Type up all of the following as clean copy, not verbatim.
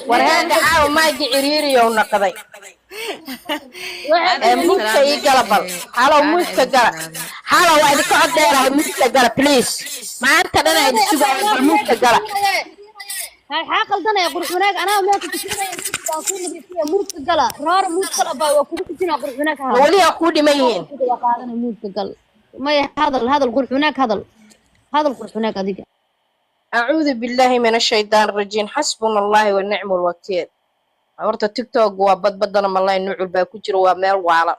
War heerka caawa maagi ciriiriyow naqday. Waxay Ee mute-ka ii gala bal. Halow, mute-ka gala. Halow, waa idinka cod dheerahay. Mute-ka gala, please. Maanta dhan aa idin sugaya. Bal mute-ka gala. Maxaa qaldanaya? Qurux wanaag, anaa meesha tusinaya, waa kuu nadiifiya. Mute-ka gala, roora, mute gal abaa, waa kugu tujinaa. Qurux wanaag. Ma Hadal. Weli aa kuu dhiman yihiin. Waa qaadana. Mute-ka gal. Maya, hadal, hadal, qurux wanaag, hadal, hadal, qurux wanaag adiga. أعوذ بالله من الشيطان الرجيم، حسبنا الله ونعم الوكيل. Horta TikTok waa badbadana malay nucul baa ku jira. Waa meel waala,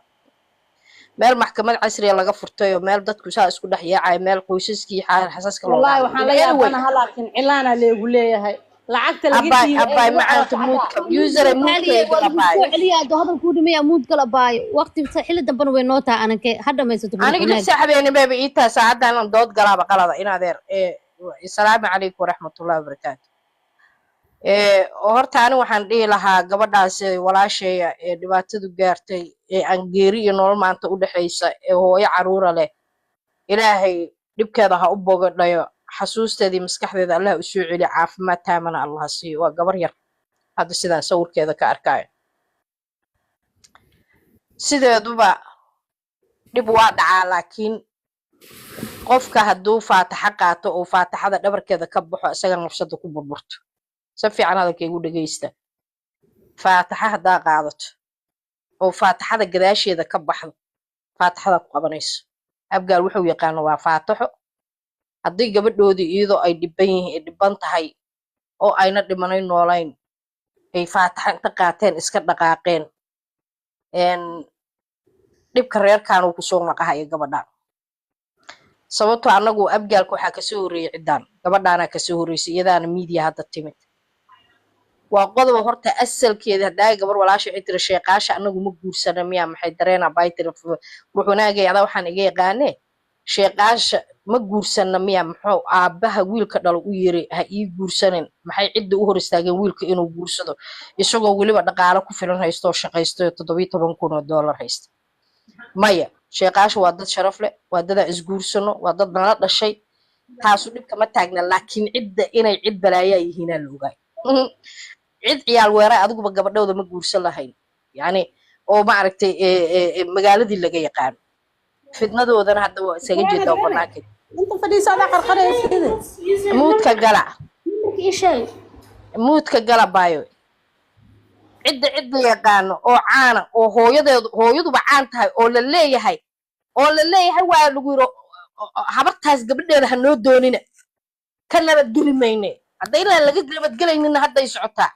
meel maxkamad casriya laga furtay oo meel dadku saa isku dhex yaacay, meel qoysaskii xasaska looga Wallaahi hadlay. waxaan la Anyway, yaabanaha, laakiin cilaana leegu leeyahay lacagta laga abaay dhiibay ee abaay lagu macaanta calaacalaa. Mute-ka usere Haaliye mute-kayga. Waa lagu Abaay. soo celiya adoo hadal kuu dhimaya. Mute gal abaayo, waqti xilli dambena way noo tahay. Ananke ha dhamaysato qurux Aniga 6 wanaag. saac habeenimo bayba ii tahay. Saacaddan inaan dood galaaba qalada in adeer. Asalaamu calaykum waraxmatullahi wabarakaatu. Horta ani waxaan dhihi lahaa gabadhaas ee walaasheeya ee dhibaatadu gaartay, ee aan geeri iyo nolol maanta u dhexaysa, ee hooyo caruura leh, Ilaahay dhibkeeda ha u bogadhayo, xasuusteeda iyo maskaxdeeda Allah u soo celiyo, caafimaad taamana Allah siiyo. Waa gabar yar hadda sidaan sawirkeeda ka arkayo. Sideeduba dhib waa dhacaa, laakiin qofka hadduu faataxa qaato oo faataxada dhabarkeeda ka baxo, isaga nafsada ku burburto. Si fiican hadalkaygu dhegeysta. Faataxa haddaa qaadato oo faataxada gadaasheeda ka baxdo, faataxada ku qabanayso. Abgaal wuxuu yaqaano waa faataxo. Haddii gabadhoodii iyadoo ay dhiban yihiin, ay dhiban tahay oo ayna dhimanayn noolayn, ay faataxa inta qaateen iska dhaqaaqeen, dhibka reerkaan uu kusoo naqahayo gabadha. Sababtoo annagu abgaalka waxaa kasoo horreeyey ciddaan, gabadhaanaa kasoo horreysay, iyadaana media hadda timid. Waa qodoba horta asalkeeda. Haddaa gabar walaasha waxay tiri, "Sheeqaasha anagu ma guursana miya?" Maxay dareenaa bay tiri, "Ruux wanaagay adaa waxaan iga yaqaane, sheeqaasha ma guursana miya? Muxuu aabbaha wiilka dhalo u yiri ha ii guursanin? Maxay cidda u hor istaageen wiilka inuu guursado, isagoo weliba dhaqaalo ku filan haysto oo shaqaysto, $17,000 haysta?" Maya, sheeqaasha waa dad sharaf leh, waa dadaan isguursano, waa dad nala dhashay. Taasu dhibka ma taagna, laakiin cidda inay cid balaayaa yihiinaa la ogaay. Cid ciyaal weeraa adiguba gabadhooda ma guursan lahayn, yacni oo maaragtay magaaladii laga yaqaano fidnadoodana hadda waa isaga jeedaa oo banaanka. Inta fadhiisa adaa qarqaraysid. Mute-ka gala. Ii sheeg. Mute-ka gala baayo. Cidda cid la yaqaano oo caana oo hooyadeedu, hooyaduba caan tahay, oo la leeyahay waa lagu yiro habartaas gabadheeda ha noo doonina, ka nabadgeli mayne. Hadda ilaa laga nabadgelaynina hadday socotaa.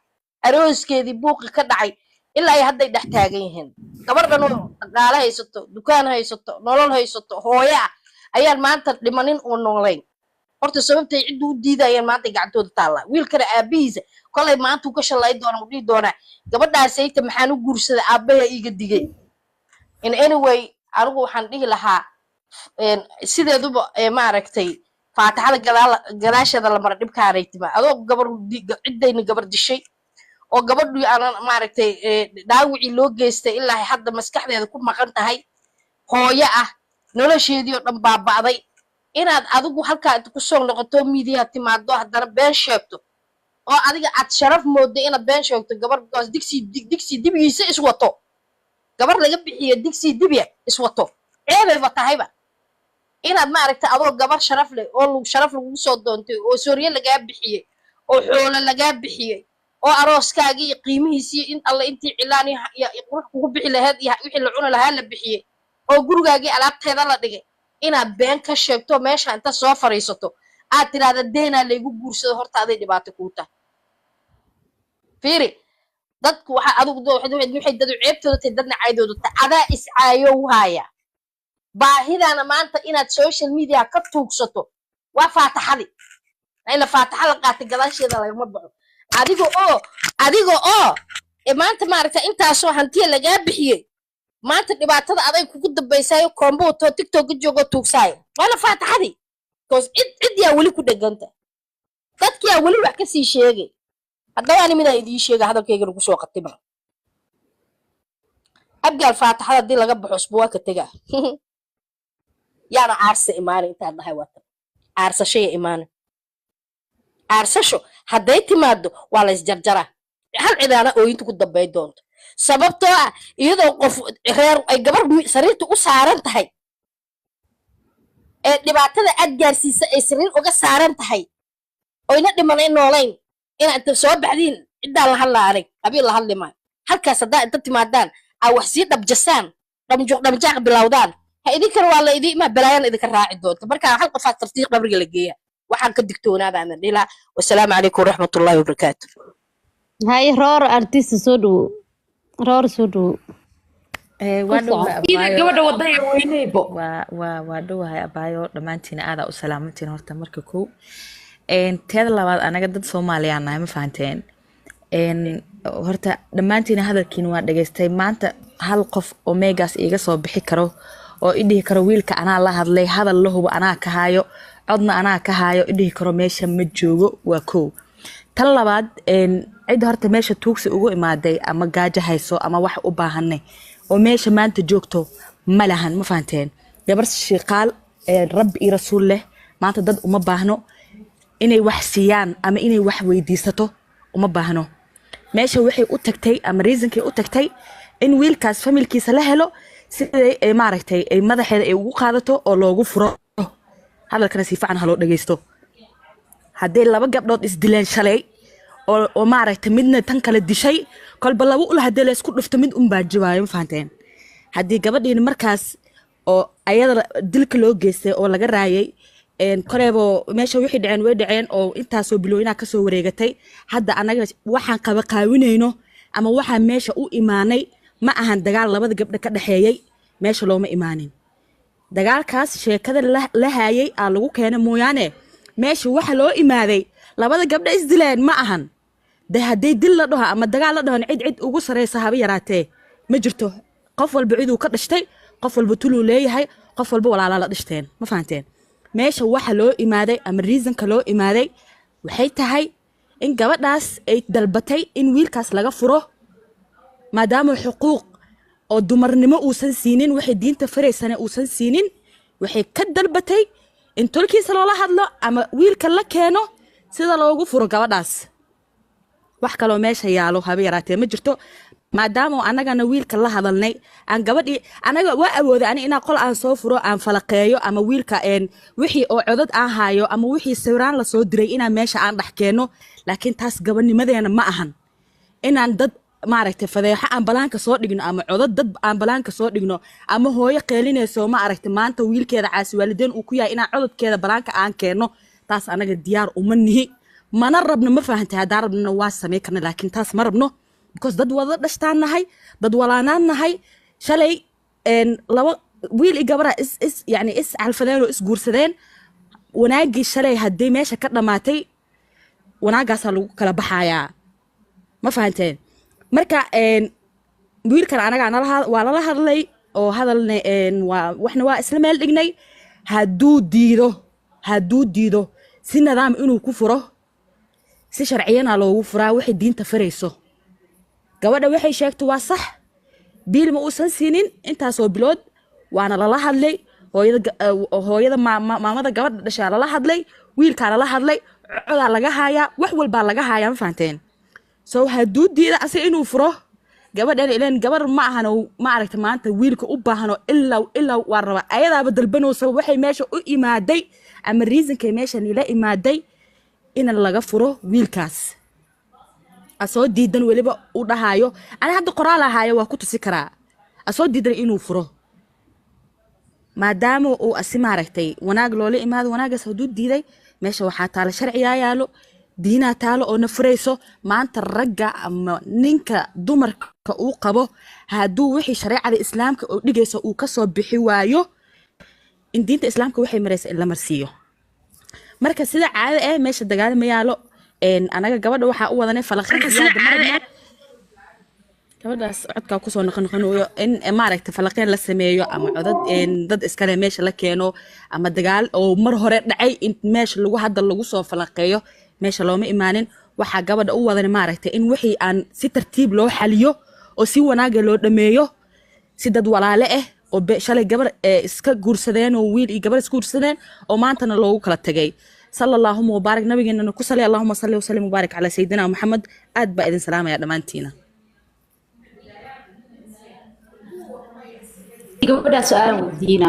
Arooskeedii buuqi ka dhacay ilaa ay hadday dhex taagan yihiin. Gabadhan oo dhaqaale haysato, dukaan haysato, nolol haysato, hooyo ah ayaan maanta dhimanin oo noolayn. Horta sababtay ciddu u diidayeen maanta gacantooda taallaa. Wiilkana aabihiisa kolay maanta uu ka shalay doona, uu dhihi doonaa, "Gabadhaasayta maxaan u guursaday? Aabbaha iiga digay." In anyway, anigu waxaan dhihi lahaa sideeduba maaragtay faataxada gadaal gadaasheeda la mara dhibkaanay tima. Adoo gabar ciddayna gabar dishay oo gabadhii aanan maaragtay dhaawicii loo geystay ilaa hadda maskaxdeeda ku maqan tahay, hooyo ah, nolosheedii oo dhan baaba'day, inaad adigu halkaa inta kusoo noqoto, media timaado, haddana been sheegto oo adiga aad sharaf mooddo inaad been sheegto gabar, because digsi digsi dibigiisa iswato, gabar laga bixiyo digsi dibya iswato, ceebayba tahayba inaad maaragtay adoo gabar sharaf leh oo sharaf lagugu soo doontay oo soorye lagaa bixiyey oo xoolo lagaa bixiyey oo arooskaagii iyo qiimihiisii in alle intii cilaan iyo qurux kugu bixi lahayd iyo wixii la cuni lahaa la bixiyey oo gurigaagii alaabteeda la dhigay, inaad been ka sheegto meesha inta soo fadhiisato aad tidhaahda deenaa laygu guursado, horta aday dhibaato kuu tahay. Fiiri, dadku waxa adigu waxay dadu ceebtooda tahay, dadna caydooda tahay. Adaa iscaayow haaya. Baahidaana maanta inaad social media ka tuugsato waa faataxadi ila faataxa la qaatay gadaasheeda lagama baxo. Adiga oo maanta maaragta intaasoo hantiya lagaa bixiyey, maanta dhibaatada aday kugu dambaysaayo, koombo wato, TikTok ka joogo, tuugsaayo, waana faataxadii, because cid cidyaa weli ku dheganta, dadkiyaa weli wax kasii sheegay. Haddaba ani midaan idiin sheega, hadalkaygana kusoo qatima. Abgaal faataxada haddii laga baxo, isba waa ka tegaa. Yaana aarsa imaanay intaad dhahay waata aarsashaya imaanay. Aarsasho hadday timaado waa la isjarjaraa. Hal cidaana ooyinta ku dambay doonto, sababtoo ah iyadoo qof reer ay gabar sariirta u saaran tahay ee dhibaatada aad gaarsiisa ay sariir uga saaran tahay, oyna dhimanayn noolayn, inaad inta soo baxdiin ciddaan la hadlaa, anig qabiil la hadli maayo. Halkaas haddaa inta timaadaan aa wax sii dhabjasaan, dhamjuq dhamjaaq bilowdaan, ha idinkana waa la idin imaa, balaayana idinka raaci doonta. Marka hal qofaad tartiiq qabriga la geeya, waxaan ka digtoonaabaa aan dhihi lahaa. Wasalaamu calaykum waraxmatullaahi wabarakaatu. Haye, Roor artist, soo dhawo. Roor, soo dhawo. Waa dhowahay. Ida abaayo. Gabadha wadaya weyneybo. Waa dhowahay abaayo, dhammaantiina aadaa u salaamantiin. Horta marka kow, teeda labaad, anaga dad Soomaaliyaan nahay, ma fahanteen? Horta dhammaantiina hadalkiina waa dhageystay. Maanta hal qof oo meegaas iiga soo bixi karo oo i dhihi karo wiilka anaa la hadlay, hadal la hubo anaa ka haayo, codna anaa ka haayo, i dhihi karo meesha ma joogo. Waa kow. Tan labaad, cid horta meesha tuugsi ugu imaaday ama gaajo hayso ama wax u baahanay oo meesha maanta joogto ma lahan, ma fahanteen? Gabar shiiqaal rabbi iyo rasuul leh maanta dad uma baahno inay wax siiyaan ama inay wax weydiisato uma baahno. Meesha waxay u tagtay ama reasonkay u tagtay in wiilkaas familkiisa la helo, siday ay maaragtay ay madaxeeda ay ugu qaadato oo loogu furo. Hadalkana si fiican ha loo dhageysto. Hadday laba gabdhood isdileen shalay oo maaragtay midna tan kale dishay, kolba laba ul haddii laysku dhufto mid unbaa jawaayo, ma fahanteen? Haddii gabadhiina markaas oo ayada dilka loo geystay oo laga raayay, koleebo meesha wixii dhaceen way dhaceen oo intaasoo bilooyinaa kasoo wareegatay. Hadda anaga waxaan qaba qaawinayno ama waxaan meesha u imaanay ma ahan dagaal labada gabdha ka dhexeeyey. Meesha looma imaanin dagaalkaas, sheekada la haayay aa lagu keenay mooyaane. Meesha waxa loo imaaday labada gabdha isdileen ma ahan. De haddii dil la dhaho ama dagaal la dhahon, cid cid ugu sareysa haba yaraatee ma jirto. Qof walba ciduu ka dhashtay, qof walba tuluu leeyahay, qof walba walaalaa la dhashteen, ma fahanteen? Meesha waxa loo imaaday ama reasonka loo imaaday waxay tahay in gabadhaas ay dalbatay in wiilkaas laga furo, maadaama xuquuq oo dumarnimo uusan siinin, waxay diinta faraysana uusan siinin. Waxay ka dalbatay in tolkiisa loola hadlo ama wiilka la keeno sida loogu furo gabadhaas. Wax kaloo meesha yaalo haba yaraatee ma jirto. Maadaama annagana wiilka la hadalnay, aan gabadhii anaga waa awooday ani inaan qol aan soo furo, aan falaqeeyo, ama wiilka wixii oo codad aan haayo ama wixii sawiraan lasoo diray inaan meesha aan dhex keenno, laakiin taas gabanimadeena ma ahan. Inaan dad maaragtay fadeexo aan balaanka soo dhigno ama codad dad aan balaanka soo dhigno ama hooyo qeelinayso, ma aragtay, maanta wiilkeeda caasi waalideen uu ku yahay inaan codadkeeda balaanka aan keenno, taas anaga diyaar uma nihi, mana rabno, ma fahantay? Haddaan rabnona waa samey karna, laakiin taas ma rabno, because dad wada dhashtaan nahay, dad walaanaan nahay. Shalay laba wiil iyo gabara is yani is calfadeen oo is guursadeen. Wanaagii shalay haddii meesha ka dhammaatay, wanaagaasaa lagu kala baxayaa, ma fahanteen? Marka wiilkan anagaa waa lala hadlay oo hadalne, waa waxna waa isla meel dhignay. Hadduu diido si nidaam inuu ku furo, si sharciyana loogu furaa, waxay diinta farayso. Gabadha waxay sheegtay waa sax, biil ma uusan siinin intaasoo bilood, waana lala hadlay. Hooyada maamada gabadha dhashaa lala hadlay, wiilkaa lala hadlay, codaa laga haayaa, wax walbaa laga haayaa, ma fahanteen? So hadduu diida ase inuu furo gabadhan, ileen gabar ma ahano, ma aragta, maanta wiilka u baahano ilaa ilaa waa raba, ayadaaba dalbanaysa. Waxay meesha u imaaday ama reasonkay meeshan ila imaaday in laga furo wiilkaas asoo diidan, weliba u dhahayo ani hadda qoraal ahaayo waa ku tusi karaa, asoo diidan inuu furo, maadaama uu asi maaragtay wanaag loola imaado. Wanaagaas hadduu diiday, meesha waxaa taalo sharciyaa yaalo, diinaa taalo oo na furayso. Maanta ragga ama ninka dumarka uu qabo hadduu wixii shareecada islaamka oo dhigayso uu kasoo bixi waayo, in diinta islaamka waxay maraysa in la marsiiyo. Marka sida caada eh meesha dagaal ma yaalo. Anaga gabadha waxaa u wadanay falaqin. Gabadhaas codkaa kusoo noqon noqonayo in maaragtay falaqeen la sameeyo ama codad dad iskale meesha la keeno ama dagaal oo mar hore dhacay in meesha lagu hadda lagu soo falaqeeyo, meesha looma imaanin. Waxaa gabadha u wadan maaragtay in wixii aan si tartiib loo xaliyo oo si wanaaga loo dhameeyo, si dad walaale ah oo shalay gabar iska guursadeen oo wiil iyo gabar iska guursadeen oo maantana loogu kala tagay. Sala allaahuma wabaarik, nabigeenana ku sali. Allahuma salli wasallim mubaarak calaa sayidina Maxamed. Aad baa idin salaamaya dhammaantiina. Gabadhaa su-aal weydiina.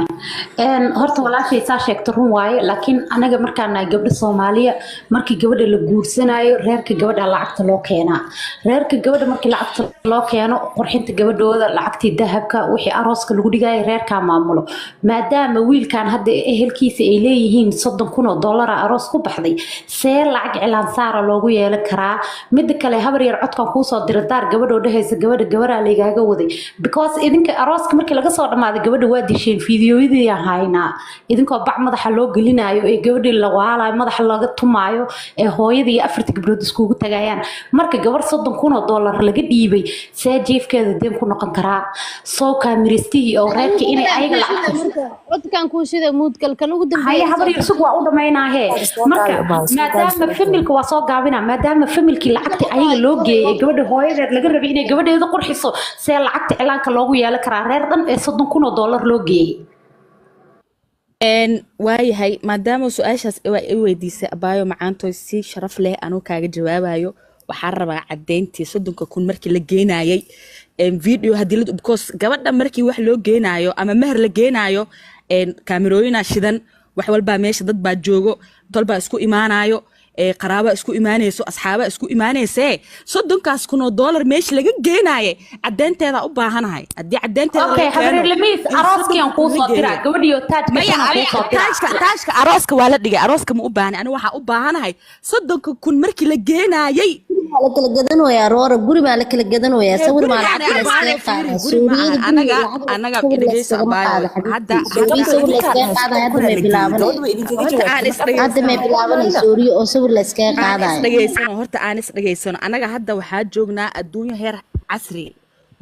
Horta walaashay saa sheegta run waaye, laakiin anaga markaan nahay gabdho Soomaaliya, markii gabadha la guursanayo reerka gabadha lacagta loo keenaa. Reerka gabadha markii lacagta loo keeno, qurxinta gabadhooda, lacagtii dahabka, wixii arooska lagu dhigayo reerkaa maamulo. Maadaama wiilkan hadda ehelkiisa ay leeyihiin 30,000 oo dollara aroos ku baxday, see lacag cilaan saara loogu yeelan karaa? Midda kale, habar yar, codkan kuusoo dira daar gabadhoo dhehaysa gabadha gabaraa laygaaga waday, because idinka arooska markii laga soo dhamaaday gabadha waa disheen. Fiidiyoyadii haynaa idinkoo bac madaxa loo gelinayo ee gabadhii la waalayo, madaxa looga tumaayo, ee hooyadii iyo afarta gabdhood iskugu tagayaan. Marka gabar 30,000 oo dollar laga dhiibay, see jiifkeeda deen ku noqon karaa? Soo kaamiristihii oo reerka inay ayaga lacagta Codkan kuu shida muudgal kan ugu haye dambeeya. Habar yar, sug, waa u dhamaynaahe. Marka maadaama familka waa soo gaabina, maadaama familkii lacagta ayaga loo geeyay ee gabadha hooyadeed laga rabay inay gabadheeda qurxiso, see lacagta cilaanka loogu yeelan karaa reer dhan ee 30,000 oo dollar loo geeyay? Waayahay, maadaama su-aashaas waa i weydiisay, abaayo macaantoy, si sharaf leh anuu kaaga jawaabayo. Waxaan rabaa caddeyntii 30,000 markii la geenayay video haddii la, because gabadha markii wax loo geenaayo ama meher la geenaayo, kaamirooyinaa shidan, wax walbaa meesha, dad baa joogo, tol baa isku imaanayo, qaraaba isku imaanayso, asxaaba isku imaanaysee, 30,000 oo dollar meesha laga geenaaye caddeynteeda u baahanahay. Haddii caddeynteeda okay laga keeno habaryar Lamiis, in arooskii aan 30,000 kuu la soo diraa geeyo. Gabadhiyo taaj Maya, gashan aan ani kuu soo diraa. Taajka arooska waa la dhigay, arooska ma u baahna. Ani waxaa u baahanahay 30,000 markii la geenaayay. Baa la kala gadanayaa roora, guri baa la kala gadanayaa, Ee, sawir baa guriga lacagta ani la abaayo iskaga fiiri qaadaa. Guri ma Suuriyada aha guriga anaga lacag anaga sawir la dhegeyso iskagama abaayo qaado hadda xabiibti. Suuriyo hadda sawir la iskaga qaadayo hadda may bilaabanay. Horta aan is Hadda may dhegeysano. bilaabanay suuriyo oo sawir la iskaga Aan is qaadayo. dhegeysano, horta aan is dhegeysano. Anaga hadda waxaa joognaa adduunyo heer casri.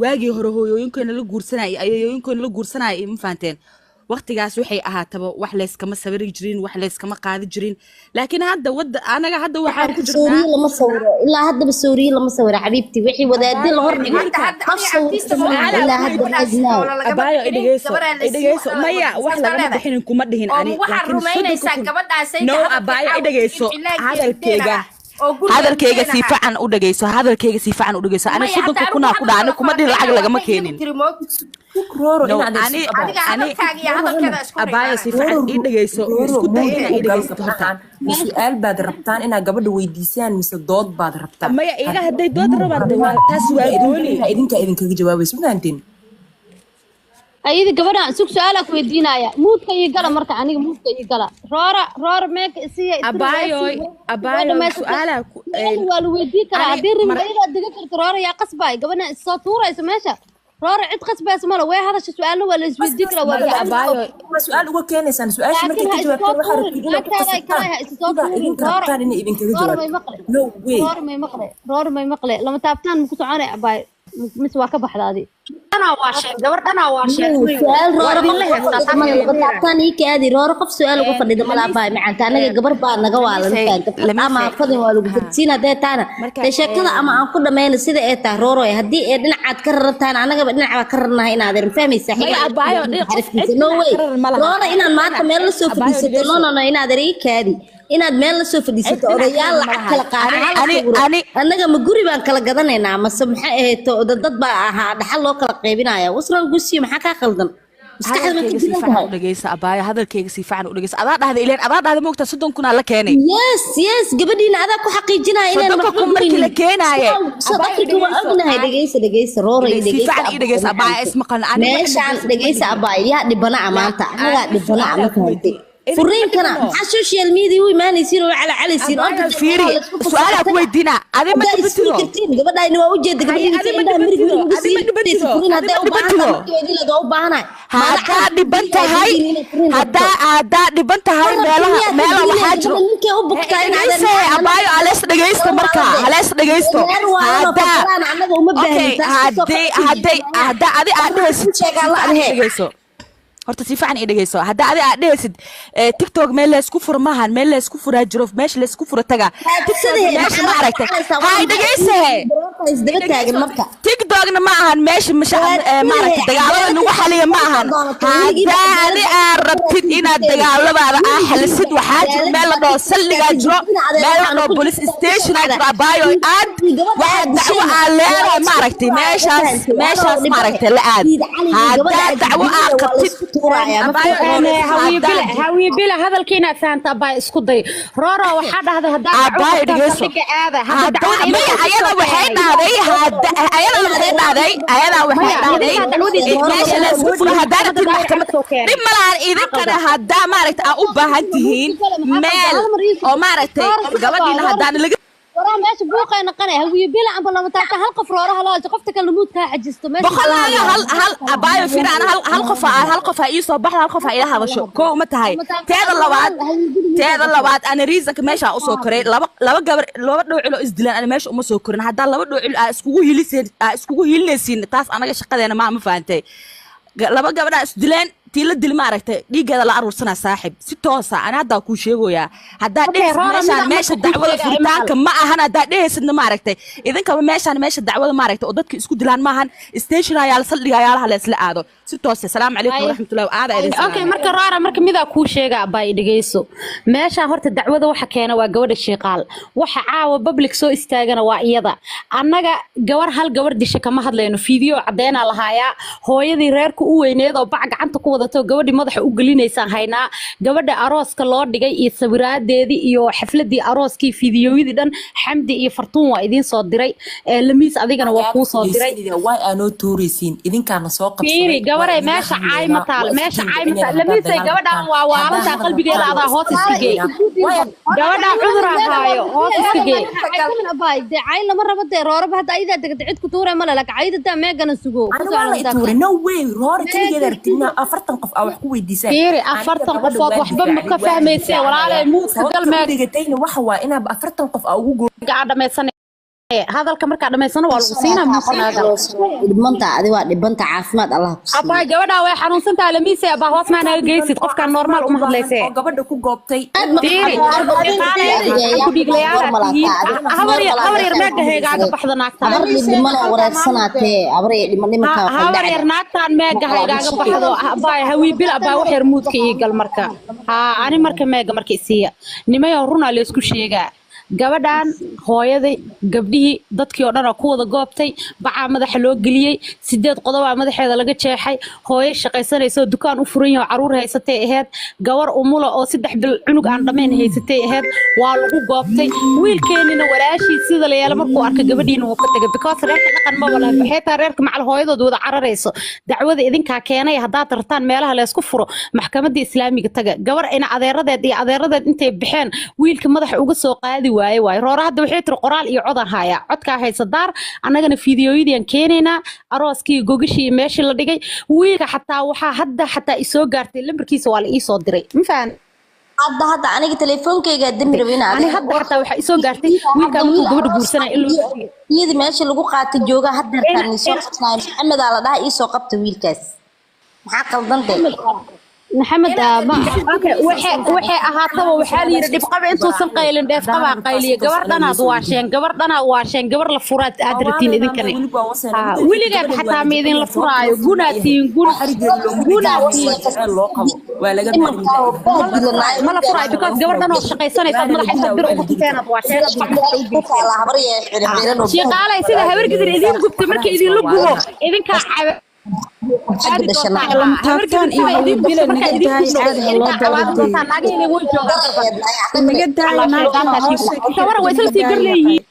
Waagii hore hooyooyinkeena la guursanayay, ayeeyooyinkeena la guursanayay, ma fahanteen? Waqtigaas waxay ahaataba wax layskama sawiri jirin, wax layskama qaadi jirin, laakiin hadda wada anaga hadda waxaan ku jirnaa Suuriyo lama sawiro ilaa haddaba, suuriyo lama sawiro xabiibti. Wixii wadaadi la hor dhigo Hadda wiilka hadda qof aniga artista sawirta maaha ma ilaa oga hadda gabadhaas right now. xoola lagama Abaayo, bixinin, idhegeyso, gabaraa la siiyey, idhegeyso. waxna lagama Maya, bixin, wax saasaa lagama leedahay bixinin kuma dhihin oo ani, ma waxaad laakiin 30,000 rumaynaysaa gabadhaasayda no hadalkii abaayo, caawa idhegeyso in cilaankeeda deen hadalkeyga ahaa oo gurigeedu hadalkeyga deen si ahaa. fiican u dhegeyso, hadalkeyga si fiican u dhegeyso. Ani Maya, hadda 30,000 anigu aa ku dhaca, hadalka ani la kuma dhihin lacag falanqeynaya lagama waxba iyadu keenin. tiri moog. Rooro No, inaad ani isku Adiga ani hadalkaaga iyo hadalkeeda isku abaayo, si rimaanaya. fiican ii dhegeyso, Rooro isku day muuda inaa u ii gal dhegeysato horta. gabdhahan. Ma su-aal baad rabtaan inaad gabadha weydiisaan mise dood baad rabtaan? Maya, iyaga hadday dood rabaan de waa taas, waa gooni. Idinkaa idinkaga jawaabaysa, ma fahanteen? Ayada gabadhan sug, su-aalaa ku weydiinaya. Muudka ii gala marka, aniga muudka ii gala. Roora, roora, meeka isiya itiri waa Abaayoy, sii waa abaayoy, dhamaysatay. su-aalaa ku Su-aal waa la weydiin karaa ani haddii rabin mar ayadaa diga karto. Roora, yaa qasbaay gabadhan is soo tuurayso meesha? Roora, cid qasbayso male, way hadasha, su-aalna waa la isweydiin karaa, waa maya la abaayoy. Ma su-aal uga keenaysaan su-aasha markay laakiin ka ha isoo jawaabtaan waxaa tuurin rabtiin inaad ku naagtaada ay qasabtaan kale ha isoo sidaa tuurin idinka roora. rabtaan inay idinkaga Roora, may jawaabto? maqle? No way. Roora, may maqle? Roora, may maqle? Lama taabtaan maku soconay abaay mise waa ka baxda adi? Dhanaa waa sheeg, gabar dhanaa waa sheegtay. Su-aal Waa rooro qof idinla uga heestaa fadhida male, laba taabtaan ii kaadi. Rooro qof su-aal uga fadhida male abaay macaanta, anaga gabar baa naga waalan Lamisay fahamta ama lamisay fadin waa lagu ha fadsiin haddee taana marka dee sheekada ama aan ku dhamayno sida ay tahay rooro. Haddii ee dhinacaad ka rarantaana anagaba dhinac baa ka raranahay inaadeer, ma fahmaysaa? Maya Xigaa abaayo, qof cid xarafkiisa no dhinac way ka raran ma laha. Rooro, inaad maanta meel la soo Abaayo, fadhiisato, no dhegeyso. no no, inaadeer ii kaadi, inaad meel la soo Cid fadhiisato dhinac ka odayaal raran ma lacag laha. kala qaada Ani hala ani sawiro. Ani Annaga ma guri baan kala gadanaynaa mase maxay ahayd dad baa ahaa dhaxal loo kala qaybinaya wasran gusiyo? Maxaa kaa qaldan maskaxda ma ka Hadalkayga si jiran fiican tahay? u dhegeyso abaayo, hadalkayga si fiican u dhegeyso. Adaa dhahda ileen, adaa dhahda moogtaa 30,000 aa la keenay. Yes, gabadhiina adaa ku xaqiijinaya inaan 30,000 waxba markii la goynin. keenaaye South abaayo, Africa waa dhegeyso ognahay. aan Dhegeysa, dhegeysa roora iyo si dhegeysa fiican ii abaay dhegeyso abaayo, macaanta. ismaqalna ani waxa Meeshaan dhegeyso kuma dhegeysa dhihin. abaay, yaa dhibana La maanta anagaa ani dhibana ma su-aalaa ku fahantay? weydiiyey idinka ma Furiinkana dhibano. maxaa social media u imaanaysiin oo calacaleysiin? Abaayo Orda meelaha fiiri, la isku su-aalaa ku fasaxatana weydiinaa, adi ma haddaa isfuri dhibatido? kartiin gabadhaani waa ujeeda Haye, gabadhiisa adi ma indhaha mirig dhibatido? mirig ugu Adi ma siinaysa dhibatido? furiin Adi hadday ma u baahan tahay dhibatido? markii weydiin waa u baahanahay maada Haddaa carabka dhiban diidaya tahay, gabadhiina inay furiin rabto. Haddaa dhiban tahay Ma rabto meelaha miyaa ka meela diidaya waxaa jiro gabadha ninkay u He, bugtaa in adeer dhegeyse maxaa abaayo, halees dhegeysto marka, halees dhegeysto. Reer waalan oo Haddaa fakaraan annaga uma okay baahnin taas kusoo hadday kala hadday jiidanaya haddaa adi aad wax dhehaysid ku si sheegaa la fiican ii adhe. dhegeyso. Horta si fiican ii dhegeyso. Hadda adi aad dhehaysid TikTok meel laysku furo maahan, meel laysku furaa jiro, meesha laysku furo taga. TikTok meesha ma aragtay? Hay, dhegeyse. Isdaba taagan marka. TikTokna ma ahan meesha ma aragtay dagaalada lagu xaliyo ma ahan. Haddaa adi aad rabtid inaad dagaaladaada aa xalisid, waxaa jiro meel la dhaho saldhigaa jiro, meel la dhaho police station aa jiro. Abaayo, aad waxaa dacwo aa leedahay ma aragtay, meeshaas ma aragtay la aad haddaa dacwo aa qabtid. Hawiye bila hadalka inaad fahantaa baa isku day. Rooro, waxaa dhahday haddaa dacwo Abaayo, qabtaan dhegeyso. saldhigga aada. Hadda Hadda dacwada maya, idinkaa ayada soo waxay keenay. dhahday hadda, ayada waxay dhahday, ayada waxay Maya, dhahday idinkaa dacwadiisa meesha la isku furo haddaa rabtid Hadda maxkamad soo keenay. Dhib ma lahan. Idinkana haddaa maaragtay aa u baahan tihiin meel oo maaragtay gabadhiina haddaan laga Waraa meesha buuqay naqanay. Hawiye bila amba lama taabta, hal qof rooraha loo haysto, qofta kale muudka ha xajisto meesha. Boqolaaga hal hal, abaayo, firaan hal hal qof aa hal qof aa ii soo baxda, hal qof aa ila hadasho koo ma tahay. Teeda labaad, ana reasonka meesha aan usoo koray, laba gabar, laba dhowcil oo isdilaan ana meesha uma soo korin. Haddaa laba dhowcil aa iskugu hiliseen, aa iskugu hilinaysiin, taas anaga shaqadeena ma fahantay? Laba gabadhaa isdileen, tii la dil maaragtay dhiiggeeda la aruursanaa saaxib si toosa. Ana haddaa kuu sheegoyaa haddaa Okay, dhehaysid Rora, meeshaan mida meesha marka kuu dacwada sheegaya furitaanka imaal. ma ahan. Haddaa dhehaysidna maaragtay idinkaba meeshaan meesha dacwada maaragtay oo dadka isku dilaan maahan, station ayaa saldhiga ayaalaha la isla aado si toosa. Salaamu calaykum waraxmatullahi, aada idin Okay, salaamay. Marka Roora, marka midaa kuu sheega abaa, i dhegeyso. Meesha horta dacwada waxa keena waa gabadha Shiiqaal, waxa caawa public soo istaagana waa iyada. Annaga gabar hal gabar disha kama hadlayno, fiideo caddeynaa lahaayaa. Hooyadii reerka u weyneed oo bac gacanta ku wadato gabadhii madaxa u gelinaysaan haynaa, gabadha arooska loo dhigay iyo sawiraadeedii iyo xafladii arooskii, fiidiyoyadii dhan Xamdi iyo Fartuun waa idiin soo diray. Lamiis, adigana waa kuu soo diray. Waay aanoo tuuraysiin idinkaana soo qabsaday. Fiiri gabaray, meesha caay ma taal, meesha caay ma taal. Lamiisay, gabadhaan waa waalantaa, qalbigeeda adaa hoos iska geey. Gabadhaan cudur haayo, hoos iska geey. Dee cay lama rabo, dee rooraba hadda ayadaa degta, cid ku tuuray male, laakiin cayda daa meegana sugo ku Ani waa la socda. ituuray, no way. Roora keligeed aragtina 40 qof aa wax ku weydiisaan. Fiiri, 40 qofood waxba ma ka fahmayse walaalay, muudka gal meeg. Dhigatayna waxa waa inaad 40 qof aa ugu aa dhamaysanay hadalka, markaa dhamaysano waa lagu siinaa muudka meegal. Dhibanta adi waa dhibanta, caafimaad Allah ku siiyo. Abaa, gabadhaa way xanuunsan tahay. Lamiisay, abaa, hoos maa naga geysid, qofkaan normaal uma hadlayse. oo gabadha ku goobtay. Fiiri, ku dhiiglayaala tihiin. Habar yar, habar yar, meega heegaaga baxda naagtaan. Habar dhiman oo wareersanaatee, habar dhiman dhimanka waxay Habar yar, naagtaan meega haygaaga baxdo. Abaa, hawiibil, abaa, wax yar muudka ii gal marka. Haa, ani marka meega marka isiiya nimayo, runaa laysku sheegaa. Gabadhan hooyaday, gabdhihii, dadkii oo dhan oo ku wada goobtay, bacaa madaxa loo geliyey, 8 qodobaa madaxeeda laga jeexay. Hooyo shaqaysanaysa oo dukaan u furan yahay oo caruur haysatay ahayd, gabar umula oo 3 bil cunug aan dhammayn haysatay ahayd, waa lagu goobtay. Wiilkeenina walaashii sida la yeelo markuu arkay gabadhiina wuu ka tegay, because reerka dhaqan ma wala waxay tahay, reerka macal hooyadood wada cararayso. Dacwada idinkaa keenay. Haddaad rabtaan meelaha laysku furo, maxkamadda islaamiga taga. Gabar ina adeeradeed iyo adeeradeed intay baxeen wiilka madaxa uga soo qaadi waaye waaye. Roora hadda waxay tiri qoraal iyo codaan hayaa, codkaa haysa daar, annagana fiidiyooyadii keenaynaa, arooskii, gogashii iyo meeshii la dhigay. Wiilka xataa waxaa hadda xataa isoo gaartay lambarkiisa, waa la iisoo diray, ma fahan? Hadda aniga telefoonkayga dami rabin. Ani hadda xataa waxaa isoo gaartay wiilkaa markuu gabadha guursanaya in loo Iyada meesha lagu qaatay jooga haddeertaan isoo qabsanaayo. Maxamedaa la dhaha, iisoo qabta wiilkaas. Maxaa qaldan dee? Maxamed ma Okay, waxay ahaataba waxaa la yidhi dhibqaba intuusan qaylin dheefqabaa qayliya. Gabar dhanaad waasheen, gabar dhanaad waasheen, gabar la furaad aad rabtiin idinkani. Haa, weligeed xataa ma idinla furaayo, gunaad tihiin, gun gunaad tihiin. Loo qabo waa laga Ma la furaayo, because gabar dhan oo shaqaysanaysa aad madaxa intaad bir ugu tuteenaad waasheen. Shiiqaalay, sida habar gidir idiin gubta marka idinla gubo idinkaa caba. Taabtaan iyo hawiibila naga daay, caadi ha loo doodo. Naga daay naagtan hoose. Gabara way isla sii gar leeyihiin.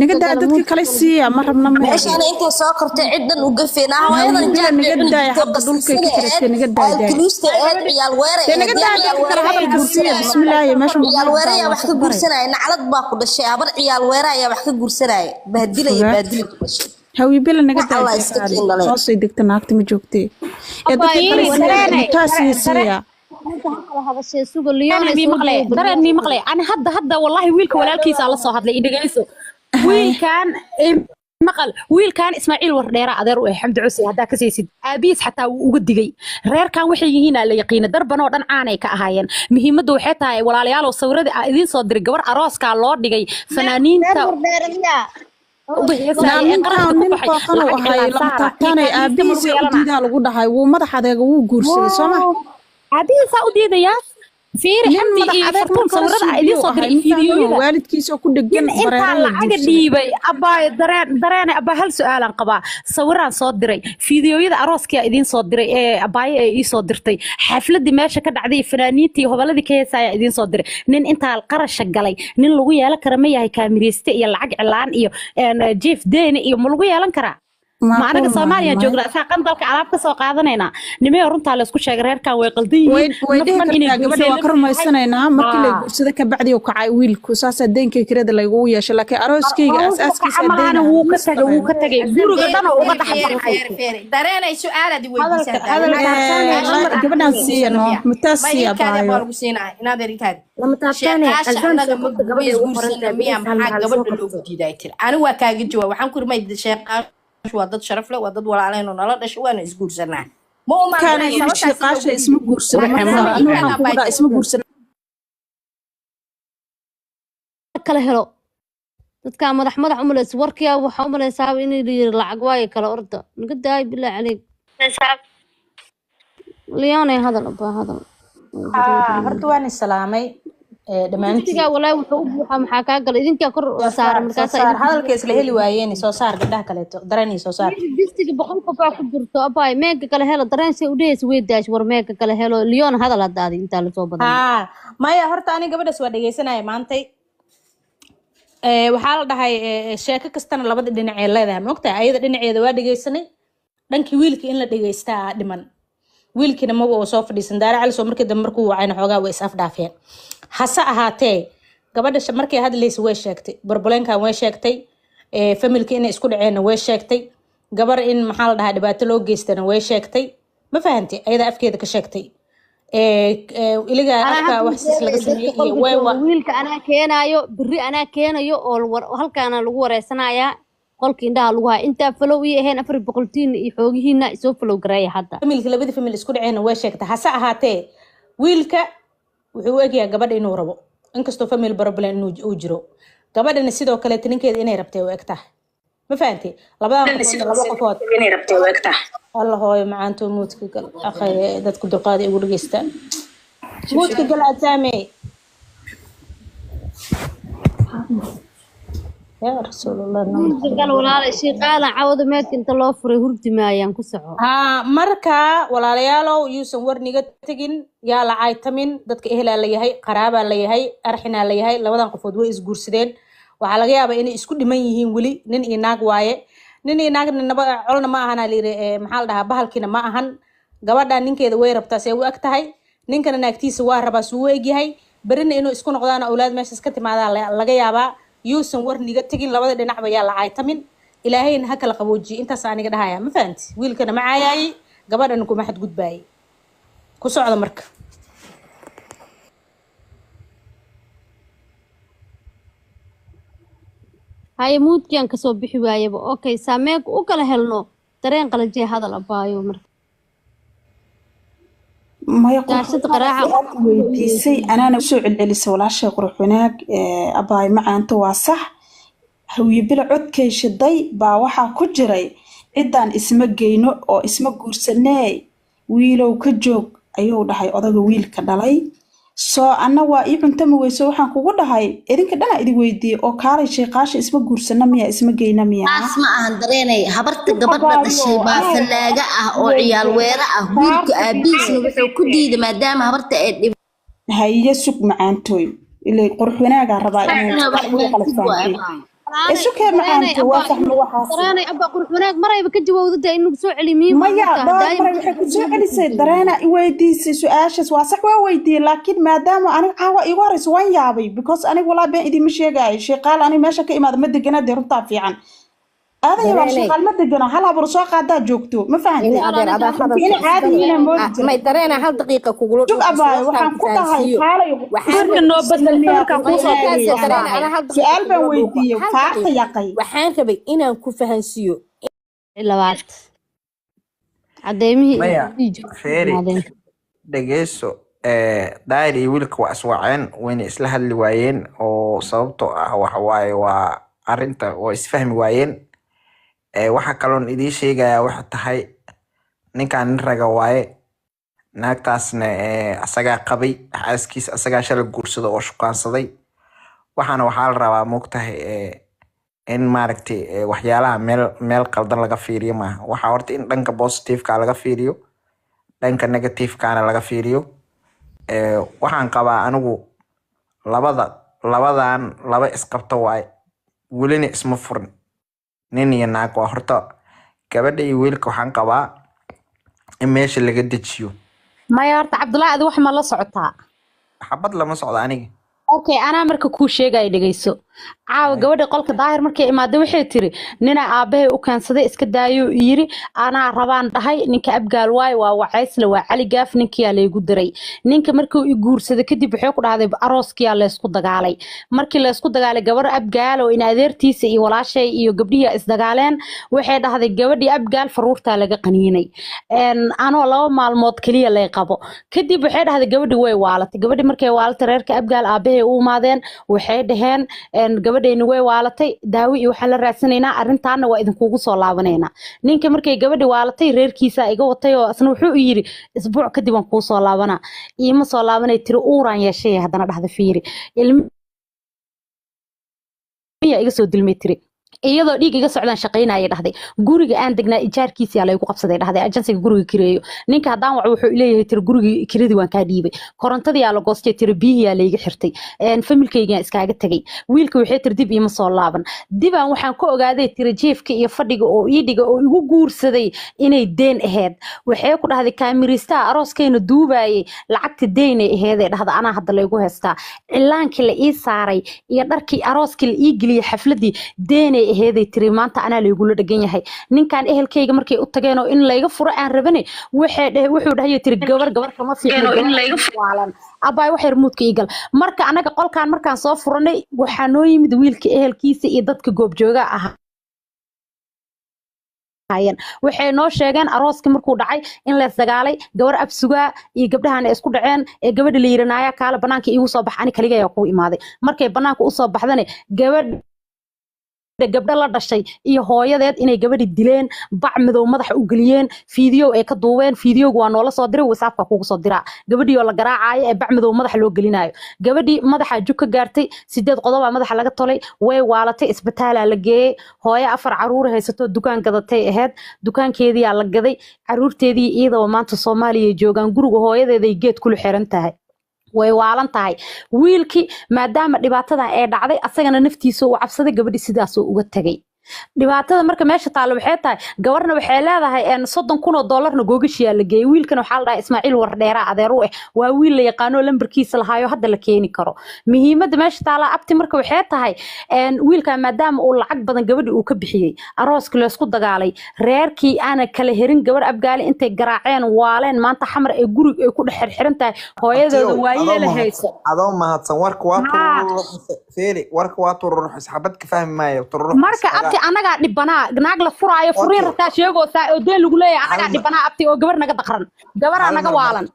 Naga daay, dadka kale siiya, ma rabna meesha. Meeshaan intay soo kortay cid dhan u gafeen hooyadan. Hawiibila naga daay, hadda dhulkay ka xiratay, naga daay daay. Kuluusta eed ciyaal weere. Dee naga daay, dadka kale hadalka siiya, bismillaahi, meesha Ciyaal weere ayaa wax ka guursanaya, naclad baa ku dhashay. Habar ciyaal weere ayaa wax ka guursanaya, bahdilaya, bahdilay ku dhashay. Hawiibila naga Wax Allah daay. iska kiin dhalay. Hoosay degta naagta ma joogtee ee dadka kale siiya, mutaasiya siiya. Hadashay sugo Leon. Dareen mii maqlay, dareen mii maqlay. Ani hadda wallahi wiilka walaalkiisa la soo hadlay, i dhegeyso. Wiilkan Maqal, wiilkan Ismaaciil Wardheera adeer u ah Xamdi Cusey haddaa ka saysid, aabihiis xataa wuu uga digay. Reerkan waxay yihiin aa la yaqiina, darban oo dhan caanay ka ahaayeen. Muhiimaddu waxay tahay, walaalayaalow, sawiradii aa idiin soo diray, gabar arooskaa loo dhigay, fanaaniinta uga heesaya ee Ninkaan qarashka ku nin baxay qooqan uu lacag ahay, cilaan lama saara iyo taabtaanay. kaamiista ma lagu Aabihiisa u yeelanaa? diidaa lagu dhahay, wuu madax adeega, wuu guursaday, soo ma? Aabihiisaa u diidayaa. Fiiri, Nin Xamdi madax iyo adeeg Fartuun, marka hore sawirada aa idiin suubiyu soo ahay, diray iyo ma fahmino. fiidiyooyada Waalidkiisa oo ku dhegan nin intaa bareerada lacaga guursaday. dhiibay. Abaayo, dareen dareene, abaa, hal su-aalaan qabaa. Sawiraan soo diray, fiidiyooyada arooskia idiin soo diray ee abaayo ee ii soo dirtay, xafladii meesha ka dhacday, fanaaniintii hobolladii ka heesaya idiin soo diray. Nin intaa qarasha galay, nin lagu yeelan kara ma yahay? Kaamireyste iyo lacag cilaan iyo jief deeni iyo ma lagu yeelan karaa? Ma anaga Macquul maaha. Soomaaliya Maya. joognaa, isaa qandalka alaab ka soo qaadanaynaa. Nimeyo, runtaa la isku sheegay, reerkan way qaldan Way yihiin. way dhihi Naftan inay kartaa gabadha guurseen waa ka la mid tahay. rumaysanaynaa markii lay Haa. guursada ka bacdi uu kacay wiilku, saasaa deenkay kirada laygugu yeeshay, laakiin arooskayga Aroos aasaaskiisa kaca deyn malaana, ah wuu ka ma tagay, wuu ka shaqeyn. tagay guriga dhan oo uga dhex baxay. Dareenay, su-aalaad i weydiisaa. Hadalka hadalka Eh, gabadhaan siiya no mutaas Ma siiya ikaadi baa baayo. Lagu siinaa inaad erikaadi. Lama taabtaane. Sheekaasha Azaan annaga soo ma qabta ma gabadhay ugu qoran isguursana tahay miya? bilis hal Maxaa hal soo gabadha loogu qabto. diiday tiri? Ani waa kaaga jawaab. Waxaan ku rimay, sheekaashu waa dad sharaf leh, waa dad walaaleen oo nala dhashay, waana isguursanaa. Ma u Ninkaana malanay yiri sababtaas sheeqaasha loogu isma diiday? guursana. Waxaan Marka samay aniga waxaan ikaada kugu baa dhaha isma guursana. Kala helo dadkaa madax madax umalaysa warkiyaa, waxaa umalaysaaba inay la yiri lacag waayo kala orda. Naga daay, bilaa caleyk. Leonay, hadal abaa, hadal. Haa, horta waan isalaamay dhammaantiin. Waqtigaa walaahi wuxuu u buuxaa, maxaa kaa galay? Idinkaa kor Soo saaran saar, soo markaasaa saar idinka hadalka isla heli waayeen. Soo saar gabdhaha kaleeto, dareenii soo saar. Distiga 100 qof baa ku jirto, abaay. Meega kale helo, dareen say u dhehaysa way daash. War meega kale helo. Leon, hadal haddaadi intaa lasoo badan. Haa, maya, horta ani gabadhaas waa dhegeysanaya maantay. Waxaa la dhahay sheeko kastana labada dhinacee leedahay, ma ogtahay? Ayada dhinaceeda waa dhegeysanay, dhankii wiilka in la dhegeystaa dhiman. Wiilkiina maba uu soo fadhiisan. Daare Cali soo markii dambe markuu wacayna xoogaa way is afdhaafeen. Hase ahaatee gabadha markay hadlaysa way sheegtay barbaleenkan, way sheegtay familka inay isku dhaceenna, way sheegtay gabar in maxaa la dhahaa dhibaato loo geystana, way sheegtay. Ma fahantay? Ayadaa afkeeda ka sheegtay. Iliga Anaa afka hadda wax sis laga sheegaya dadka sameeyey iyo qolka way jooga, wa wiilka anaa keenaayo beri, anaa keenayo oo halkaana lagu wareysanayaa. Qolka indhaha lagu haya intaa falow ii ahayn 400-tiina iyo xoogihiina isoo falow gareeya hadda. Familka, labadii famil isku dhaceenna way sheegtay. Hase ahaatee wiilka wuxuu u egyahay gabadha inuu rabo, inkastoo family problem inuu uu jiro. Gabadhana sidoo kaleete ninkeeda inay rabtay u eg tahay. Ma fahantay? Labadan qofoodna laba qofood. Alla hooyo macaanto, muudka gal. Akhay, dadku dulqaada igu dhegeysta. Muudka gal, ajaame. Yaa rasuulallah. Wiilka gal, walaalay. Shiiqaalan cawada meedka inta loo furay hurdi maayaan, ku soco. Haa, marka walaalayaalow, yuusan war niga tegin, yaa la caaytamin. Dadka ehelaa la yahay, qaraabaa la yahay, arxinaa la yahay. Labadan qofood way isguursadeen. Waxaa laga yaabaa inay isku dhiman yihiin weli. Nin iyo naag waaye, nin iyo naagna naba colna ma ahana layiri, maxaa la dhahaa, bahalkiina ma ahan. Gabadha ninkeeda way rabtaa see u eg tahay, ninkana naagtiisa waa rabaa suu u egyahay. Berina inuu isku noqdaan, awlaad meeshaas ka timaadaa laga yaabaa. Yuusan war niga tegin, labada dhinacba yaa la caaytamin. Ilaahayna ha kala qaboojiyo. Intaas aniga dhahaya, ma fahanti? Wiilkana ma caayaayey, gabadhana kuma xadgudbaayey. Ku socda marka. Haye, muudkiaan kasoo bixi waayaba. Okay, saameynka u kala helno. Dareen qalajee, hadal abaayo marka. Maya, qurux Daashada qaraaca. Wanaag weydiisay, anaana usoo celcelisay walaashay Qurux Wanaag. Abaay macaanto, waa sax. Hawiye bila codkay shiday baa waxaa ku jiray ciddaan isma geyno oo isma guursanee, wiilow ka joog ayuu dhahay odaga wiilka dhalay. Soo anna waa ii cuntami weyso. Waxaan kugu dhahay idinka dhanaa idin weydiiyey oo kaalay, sheeqaasha isma guursana miya, isma geyna miya? Taas ma ahan, dareenay. Habarta gabadha dhashay baa fallaaga ah oo ciyaal weera ah. Wiilka aabihiisna wuxuu ku diiday maadaama habarta ay dhib Haye, sug macaantooy, ilay Qurux Wanaagaa rabaa inay wax ugu kala weydiid waay. fahamtay. Isukee macaanto, waa fahmi waxaasi. Dareenay abba, Qurux Wanaag marayba ka jawaabda dee inuu soo celi miim. Maya, dhowr maray waxay ku soo celisay dareena i weydiisay su-aashaas. Waa sax, waa weydiiyey, laakiin maadaama aniga caawa iigu horeysa waan yaabay, because aniga walaa been idinma sheegaayo, sheeqaal aniga meesha ka imaada ma degana dee, runtaa fiican. Aadan Yabaal Dareeney. Sheekhaal ma degano, hal habar soo qaadaa joogto, ma Ina fahantay? adeer adaa Inta hadalka ina caadi iskale. yihiin moodi jiray. May dareena hal daqiiqa kugula Jug dhuuqo abaayo, su'aashaan waxaan ku ku dhahay fahansiiyo. kaalay. Waxaan Sawirka noo bedel, sawirkaa kuu soo Markaas diray dareena ana hal daqiiqa Su-aal baan kugula dhuuqo weydiiyey, hal faarta daqiiqa. yaqay. Waxaan rabay inaan ku fahansiiyo. Labaad cadeymihii Maya, iyo joogta feeri imaadeen. dhegeyso. Daayir iyo wiilka waa iswaceen, wayna isla hadli waayeen, oo sababtoo ah waxa waaye waa arrinta waa isfahmi waayeen. Waxa kaloon idiin sheegayaa waxa tahay ninkan nin raga waaye, naagtaasna asagaa qabay, xaaskiisa asagaa shalay guursada oo shukaansaday. Waxaana waxaa la rabaa moogtahay in maaragtay waxyaalaha meel meel qaldan laga fiiriyo maaha. Waxaa horta in dhanka positiveka laga fiiriyo, dhanka negativekana laga fiiriyo. Waxaan qabaa anigu labada labadan laba isqabto waaye, welina isma furin, nin iyo naag waa. Horta gabadha iyo wiilka waxaan qabaa in meesha laga dejiyo. Maya, horta Cabdullaahi, adi wax ma la socotaa? Xabad lama socdo aniga. Okay, anaa marka kuu sheegaya, dhegeyso. Caawa gabadha qolka Daahir markay imaada waxay tiri ninaa aabbahay u keensaday iska daayo, yiri anaa rabaan dhahay ninka Abgaal waay, waa Wacaysle, waa Cali Gaaf, ninkiyaa laygu diray. Ninka markuu i guursaday kadib waxay ku dhahday arooskiyaa laysku dagaalay. Markii laysku dagaalay, gabar Abgaal oo in adeertiisa iyo walaashay iyo gabdhihii isdagaaleen, waxay dhahday gabadhii Abgaal faruurtaa laga qaniinay. Anoo 2 maalmood keliya lay qabo kadib waxay dhahday gabadhi way waalatay. Gabadhi markay waalatay, reerka Abgaal aabbahay u imaadeen, waxay dhaheen gabadhayni way waalatay, daawo iyo waxaan la raadsanaynaa, arrintaana waa idinkugu soo laabanaynaa. Ninka markay gabadhi waalatay, reerkiisa iga watay oo asna wuxuu i yiri isbuuc kadib aan kuu soo laabanaa. Iima soo laabanay tiri, uuraan yeeshay. Haddana dhahda fiiri, ilmiya iga soo dilmay tiri, iyadoo dhiig iga socdaan shaqaynaya. Dhahday guriga aan degnaa ijaarkiisa laygu qabsaday. Dhahday ajansiga guriga kireeyo ninka haddaan waco wuxuu leeyahay tiri gurigii kiradii waan kaa dhiibay, korontadii yaa la goostay tiri, biyihii yaa layga xirtay, familkaygaan iskaaga tegay. Wiilka waxay tiri dib iima soo laaban. Dibaan waxaan ka ogaaday tiri jiefka iyo fadhiga oo ii dhiga oo igu guursaday inay deen ahayd. Waxay ku dhahday kaamiristaha arooskayna duubayay lacagta deynay aheedee. Dhahda anaa hadda laygu haystaa, cilaankii la ii saaray iyo dharkii arooskii la ii geliyey xafladii deenay aheeday tiri, maanta anaa laygula dhegan yahay. Ninkan ehelkayga markay u tageen oo in layga furo aan rabane, waxay dheh wuxuu dhahay tiri gabar gabar kama fiicno, gabar waalan. Abaay, wax yar muudka ii gal. Marka anaga qolkaan markaan soo furanay, waxaa noo yimid wiilka ehelkiisa iyo dadka goobjooga ahaa ahaayeen. Waxay noo sheegeen arooskii markuu dhacay in lees dagaalay, gabar absugaa iyo gabdhahan ay isku dhaceen, ee gabadha la yiri naaya kaale banaanka iigu soo bax, ani kaligayaa kuu imaaday. Markay banaanka usoo baxdane, gabadha gabdho la dhashay iyo hooyadeed inay gabadhi dileen, bac madow madaxa u geliyeen, fiidiyow ay ka duubeen. Fiidiyowga waa noola soo diray, WhatsAppka kugu soo diraa, gabadhii oo la garaacayo ee bac madow madaxa loo gelinayo. Gabadhii madaxa jug ka gaartay, sideed qodobaa madaxa laga tolay, way waalatay, isbitaalaa la geeyey. Hooyo afar caruur haysato dukaan gadatay ahayd, dukaankeediyaa la gaday, caruurteedii iyadoo maanta Soomaaliya joogaan, guriga hooyadeeday geed kula xiran tahay, way waalan tahay. Wiilkii maadaama dhibaatadan ee dhacday, asagana naftiisa uu cabsaday, gabadhii sidaasuu uga tegay. Dhibaatada marka meesha taalla waxay tahay, gabarna waxay leedahay 30,000 oo doolarna googashiyaa la geeyey. Wiilkana waxaa la dhahay Ismaaciil Wardheeraa adeer u ah, waa wiil la yaqaano, lambarkiisa lahaayo, hadda la keeni karo. Muhiimadda meesha taalla abti marka waxay tahay wiilka maadaama uu lacag badan gabadhii uu ka bixiyey, arooskii laysku dagaalay, reerkii aana kala herin, gabar Abgaali intay garaaceen waaleen, maanta Xamar ee guriga ay ku dhex xirxiran tahay, hooyadeeda Abtiyow, adoo waayeela mahadsan, hayso. Adoo mahadsan, warka waa Haa. tururuxise. Feeri, warka waa tururuxis, xabad ka fahmi maayo tururuxis. Marka abti anagaa dhibanaa, naag la furaayo furiin Okay. rabtaa sheegoosaa oo deen lagu leeyahay, anagaa Hal mar dhibanaa abti, oo gabar naga daqran, gabaraa hal naga mar waalan.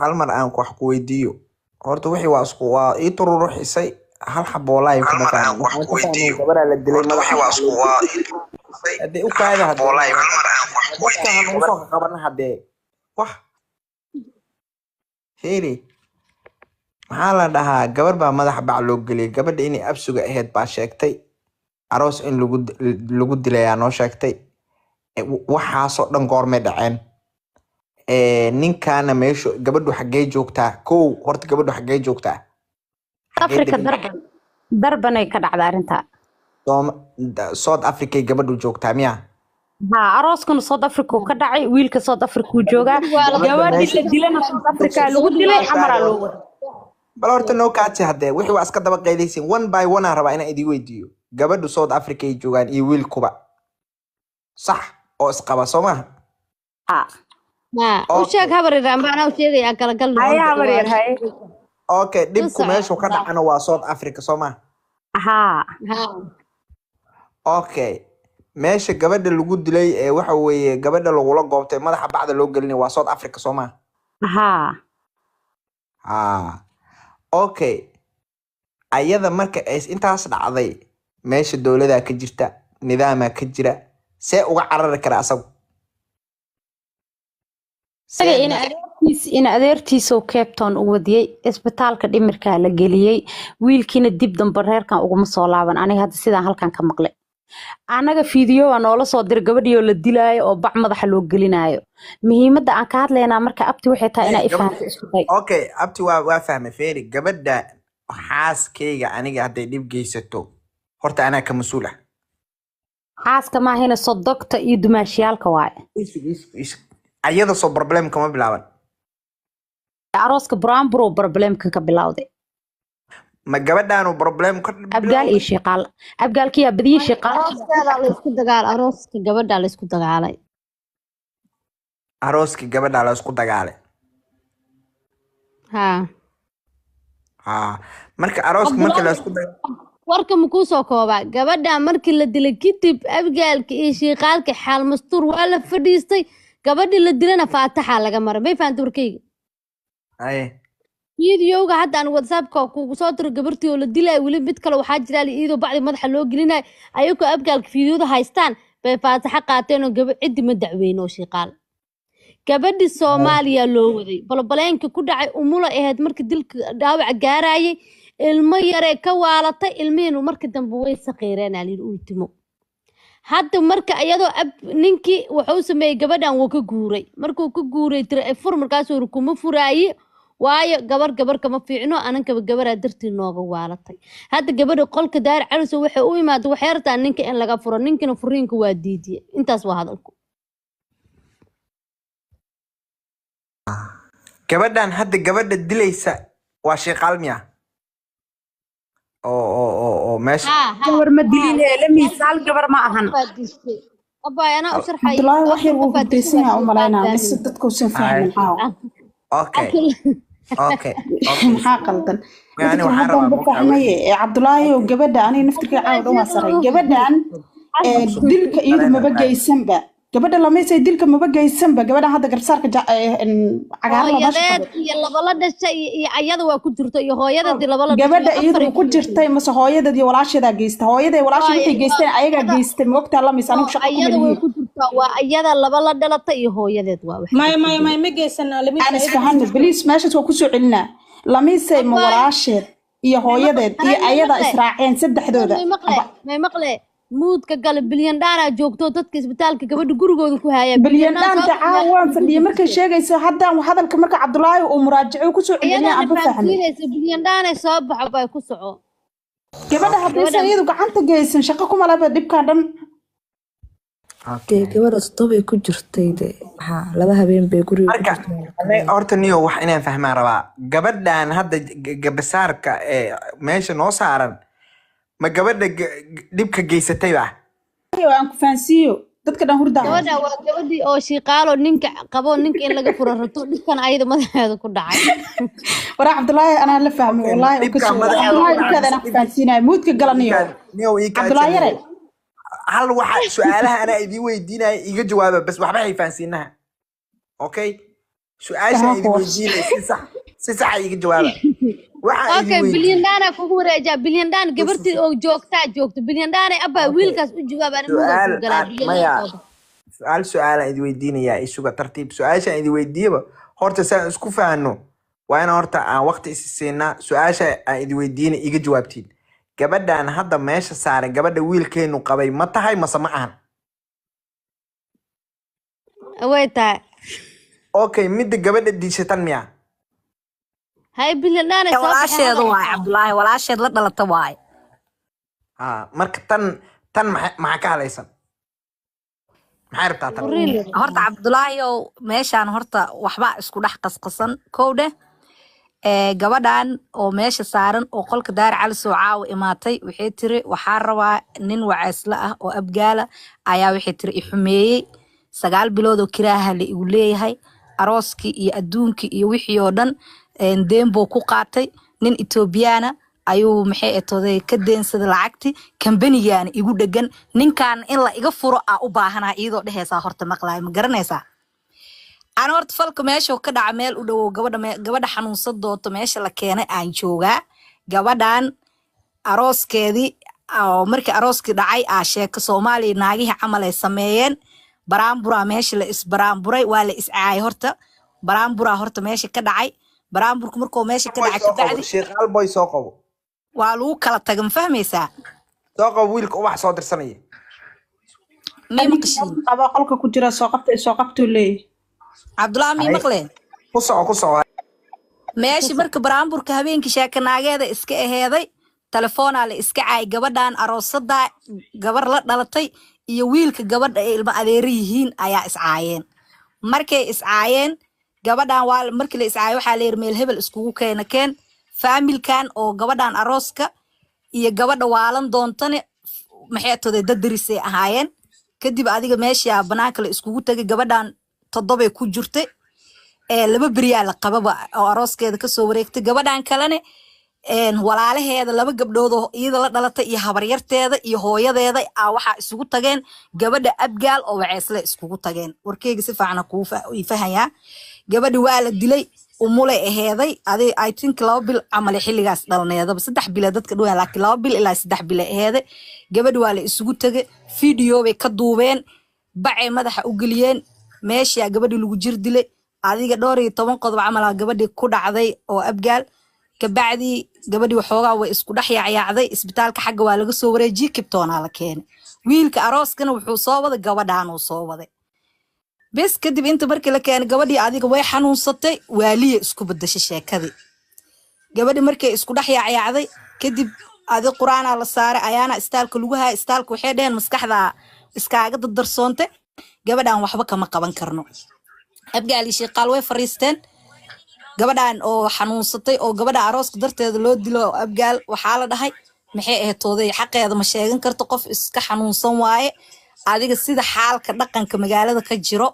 Hal mar aan wax ku weydiiyo horta. Wixii waa isku waa ii tururuxisay, hal xabo wallaahi kuma fahmin. Waxaan ka fahmay gabaraa la dilay, madaxa haddee u kaada, haddee dadka ha nagu soo qabana, haddee wax feeri maxaa la dhahaa, gabar baa madaxa bac loo geliyay. Gabadha inay absuga ahayd baa sheegtay, aroos in lagu dilayaa noo sheegtay. Waxaasoo dhan goormay dhaceen? Ninkaana meeshu gabadhu xaggee joogtaa? Kow horta gabadhu xaggee joogtaa, xaggee Africa degan? Darban, Darbanay ka dhacda arrinta. South Africa gabadhu joogtaa miya? Ha, arooskana South Africa uu ka dhacay, wiilka South Africa uu joogaa. Waa la Gabadha gabadhii meesha la dilana South Africa lagu dilay, Xamaraa loo waday. Bal horta noo kaaji, haddee wixii waa iska daba qaydaysin, one by one aan rabaa inaan idin weydiiyo. Gabadhu South Africa ay joogaan iyo wiilkuba? Sax oo isqaba soo maaha? Ha. Ma u sheeg Okay. habar yar amba anaa u sheegaya kala galno Haye horta habar waa yar haye. Okay, u dhibku soco meeshuu ka dhacana waa South Africa soo maaha? Ha. Ha. Okay, meesha gabadha lagu dilay ee waxa weeye gabadha lagula goobtay madaxa bacda loo gelinay waa South Africa soo maaha? Ha. Ah, okay, ayada marka ay intaas dhacday meesha dowladaa ka jirta, nidaamaa ka jira, see uga carari kara asagu? Isaga See ina adeertiis ina adeertiisoo Cape Town u wadiyey, isbitaalka dhimirkaa la geliyey, wiilkiina dib dambe reerkan uguma soo laaban. Aniga hadda sidaan halkan ka maqlay, annaga fiidiyo waa noola soo diray gabadhii oo la dilaayo oo bac madaxa loo gelinaayo. Muhiimadda aan ka hadlaynaa marka abti waxay tahay inaa Hey, gabadha ifahanto, isku day. Okay, abti waa fahmay. Feeri, gabadha xaaskayga aniga hadday dhib geysato horta anaa ka mas-uul ah. Xaaska maahina, sodogta iyo dumaashiyaalka waaye. Isug. Ayada soo problem kama bilaaban. Arooska buraanburo problemka ka bilowday. Ma gabadhaanu problem ka Abgaal iyo bilowday? shiiqaal, abgaalkiyaa badiyey shiiqaal. Arooskeeda la isku dagaal, arooska gabadha la isku dagaalay. Arooskii gabadha la isku dagaalay. Ha. Ha, marka arooska marka la Cabdulaahi isku dagaal warka makuu soo koobaa? Gabadha markii la dilay kadib abgaalka iyo shiiqaalka xaal mastuur waa la fadhiistay, gabadhii la dilana faataxa laga maray. May fahamta warkayga? Haye. Fiidiyowga hadda aan WhatsAppka kugu soo diro gabartii oo la dilaayo, weli mid kale waxaa jira iyadoo bacdi madaxa loo gelinayo, ayagoo abgaalka fiidiyowda haystaan bay faataxa qaateen oo gaba ciddi ma dacweyno oo shiiqaal. Gabadhi Soomaaliya loo waday, balobaleenka ku dhacay umula ahayd markii dilka dhaawaca gaarayay, ilmo yaree ka waalatay, ilmihiinu markii dambe way saqiireen aliin ultimo. Hadda marka iyadoo ab ninkii wuxuu sameeyey gabadhan wuu ka guuray, markuu ka guuray tiri "Ay fur", markaasuu yiri kuma furaaye, waayo gabar gabar kama fiicno, anankaba gabaraa dartii nooga waalatay. Hadda gabadha qolka daar caliso waxay u imaada waxay rabtaa ninka in laga furo, ninkina furiinka waa diidiye. Intaas waa hadalku. Gabadhan hadda gabadha dilaysa waa shiiqaal miya oo meesha ha ha Gabar ma ha dilin ee lamiis, hal gabar ma ahan. Qofaa dishay abay, anaa u sharxay. Cabdulaahi wax Afar yar wuu qofaa dishay hurdaysan waa yahay u shiiqaal malaynaa mise family. dadkuusan Haye. fahmin caawa. Okay okay okay Maxaa qaldan? Midda yani kale waxaan haddaan rabaa ba markaa fahmaye weli ee Cabdulaahi oo gabadha aniga naftirkay caawa dhan waa saray gabadhan ee dilka iyadu maba geysanba, gabadha lamaysay dilka maba geysanba, gabadhan hadda garsaarka cagaaran la meesha Hooyadeed qabo. iyo labala dhashay iyo ayada waa ku jirto iyo hooyadeed labala dhashay Gabadha iyo iyadu afaray ma ku ku jirtay. jirtay mase hooyadeed iyo walaasheedaa geysta? Hooyaday walaasha Hooy waxay geysteen ayagaa ayada geystay, ma ogtaa lamis anigu oo shaqo kuma ayada way lihi. ku jirtaa, waa ayada laba la dhalatay iyo hooyadeed waa waxay maya dadka maya dilay. Maya, ma geysana lamiis Aan ayada isfahanno ku jirto. beliis, meeshaas waa kusoo celinaa. Lamisay ma Abbaay walaasheed iyo may maqle hooyadeed iyo may ayadaa maqle israaceen saddexdooda may maqle aba may maqle muudka gale bilyan dhaanaa joogto dadka isbitaalka gabadha gurigooda ku haya bilyan dhaan bilyandhaan soo dacaa waan fadhiyay markay sheegayso haddaan hadalka marka Cabdulaahi uu muraajaco kusoo celceliyay iyadaana anba fahmay. fahamsiinaysa bilyan dhaanay soo baxo bay ku soco. Gabadha haddaysan Gabadha iyadu gacanta geysan shaqo kuma laba dhibkaa dhan. Dee Okay. gabadha todobay ku jirtay, de maxaa laba habeen bay guriga ku Marka jirtay waa la aniga qabay. horta niyo wax inaan fahmaan rabaa, gabadhan hadda gabasaarka ee meesha noo saaran ma gabadha dhibka geysatay ba? Ayo, aan ku fahansiiyo dadka dhan hurdaa gabadha waa gabadhii oo shiiqaalo ninka qabo, ninka in laga furo rabto, dhibkan ayada madaxeeda ku dhacay. Waraa Cabdulaahi anaa la fahmay Okay, wallaahi oo dhibka kasoo madaxeeda ku Cabdulaahi dhacay dhibkaada mise anaa ku fahansiinaya muudka galanayo. dhibkaan niyow ii Cabdulaahi kaajaniyo yare. Hal waxa su-aalaha anaa idiin weydiinaya iga jawaaba bas, waxba hay fahansiinaha. Okay, su-aasha Tahaa idin ku weydiinaya si sax iga jawaaba waxaa idin Okay, weydiiyey. bilyan dhaana kugu wareejaa, bilyan dhaan gabartii oo joogtaa joogto, bilyan dhaanay abaa Okay. wiilkaas u jawaab, ani muudaan Su-aal kuu galaa aan bilyan dhaan maya soo bax. Su-aal su-aalaan idin weydiinayaa, isuga tartiib. Su-aashaan idin weydiiyaba horta saan isku fahanno waa in horta aan waqti isi siinaa. Su-aasha aan idin weydiinay iga jawaabtiin: gabadhan hadda meesha saaran gabadha wiilkeenu qabay ma tahay mase ma ahan? Way tahay. Okay, midda gabadha diishatan miya? Hay bilyan dhaanay soo baxay Walaasheedu hadal waay xataa. Cabdulaahi, walaasheed la dhalata waay. Ha, marka tan maxaa ka hadlaysan? Maxay rabtaa tan? Furiin Horta Cabdulaahi ow, meeshaan horta waxba isku dhex qasqasan kow dheh. Gabadhan oo meesha saaran oo qolka Daar Cali soo caawa imaatay, waxay tiri waxaa rabaa nin waceysla ah oo Abgaala ayaa, waxay tiri, i xumeeyey, 9 bilood oo kiraaha la igu leeyahay, arooskii iyo adduunkii iyo wixii oo dhan deen buu ku qaatay, nin Etoobiyana ayuu maxay etooday ka deensaday lacagti, kambanigaana igu dhegan, ninkan in la iga furo aa u baahanaa, iyadoo dhehaysaa. Horta maqlaayo, ma garanaysaa? Ana horta falka meesha ka dhaca meel u dhowow gabadha gabadha xanuunsan doonto meesha la keenay aan joogaa. Gabadhan arooskeedii oo markii arooskii dhacay aa sheeko Soomaaliya naagihii camal ay sameeyeen, baraanburaa meesha la isbaraanburay, waa la iscaayay. Horta baraanburaa horta meesha ka dhacay. Baraanburku markuu meesha ka Boy dhacay soo qabo. Kabacdi Sheekhaal Boy soo qabo. Waa lagu kala tagay, ma fahmaysaa? Soo qabo wiilka ubax soo dirsanaya. May maqashiin? Qaba qolka ku jira, soo qabta, soo qabtuu leeyahay. Cabdullaahi, mii Hay. maqleen? Ku soco, ku soco. Meeshii marka baraanburka habeenkii sheeka naageeda iska aheeday, telefoonaa la iska caay. Gabadhan aroosadaa gabar la dhalatay iyo wiilka gabadha ay ilmo adeero yihiin ayaa iscaayeen. Markay iscaayeen gabadhan, waa markii la iscaayay, waxaa la yidhi meel hebel iskugu keena keen faamilkan oo gabadhan arooska iyo gabadha waalan doontane, maxay today, dad derisay ahaayeen. Kadib adiga meesha banaanka la iskugu tagay, gabadhan 7ay ku jirtay ee 2 beriyaa la qababa oo arooskeeda kasoo wareegtay. Gabadhan kalene walaalaheeda laba gabdhood oo iyada la dhalatay iyo habaryarteeda iyo hooyadeeda aa waxaa isugu tageen gabadha Abgaal oo Waceysle iskugu tageen. Warkeyga si fiican kuu fahayaa. Gabadhi waa la dilay, umulay aheeday. Adi I think 2 bil camale xilligaas dhalneedaba, 3 bile dadka dhawaan, laakiin 2 bil ilaa 3 bile aheeday. Gabadhi waa la isugu tegay, video bay ka duubeen, bacay madaxa u geliyeen, meeshaa gabadhi lagu jir dilay. Adiga dhowr iyo toban qodob camalaa gabadhi ku dhacday oo Abgaal. Kabacdii gabadhi waxoogaa way isku dhex yaacyaacday, isbitaalka xagga waa laga soo wareejiyey, Kibtoonaa la keenay. Wiilka arooskana wuxuu soo waday gabadhaanuu soo waday bes. Kadib inta markii la keenay gabadhii, adiga way xanuunsatay, waaliya isku bedeshay sheekadii. Gabadhi markay isku dhex yaacyaacday kadib, adi qur-aanaa la saaray, ayaana istaalka lagu haya. Istaalka waxay dheheen maskaxda iskaaga dardarsoontay, gabadhan waxba kama qaban karno. Abgaal iyo Sheeqaal way fariisteen. Gabadhan oo xanuunsatay oo gabadha arooska darteeda loo dilo oo Abgaal, waxaa la dhahay maxay ahayd tooday, xaqeeda ma sheegan karto, qof iska xanuunsan waaye. Adiga sida xaalka dhaqanka magaalada ka jiro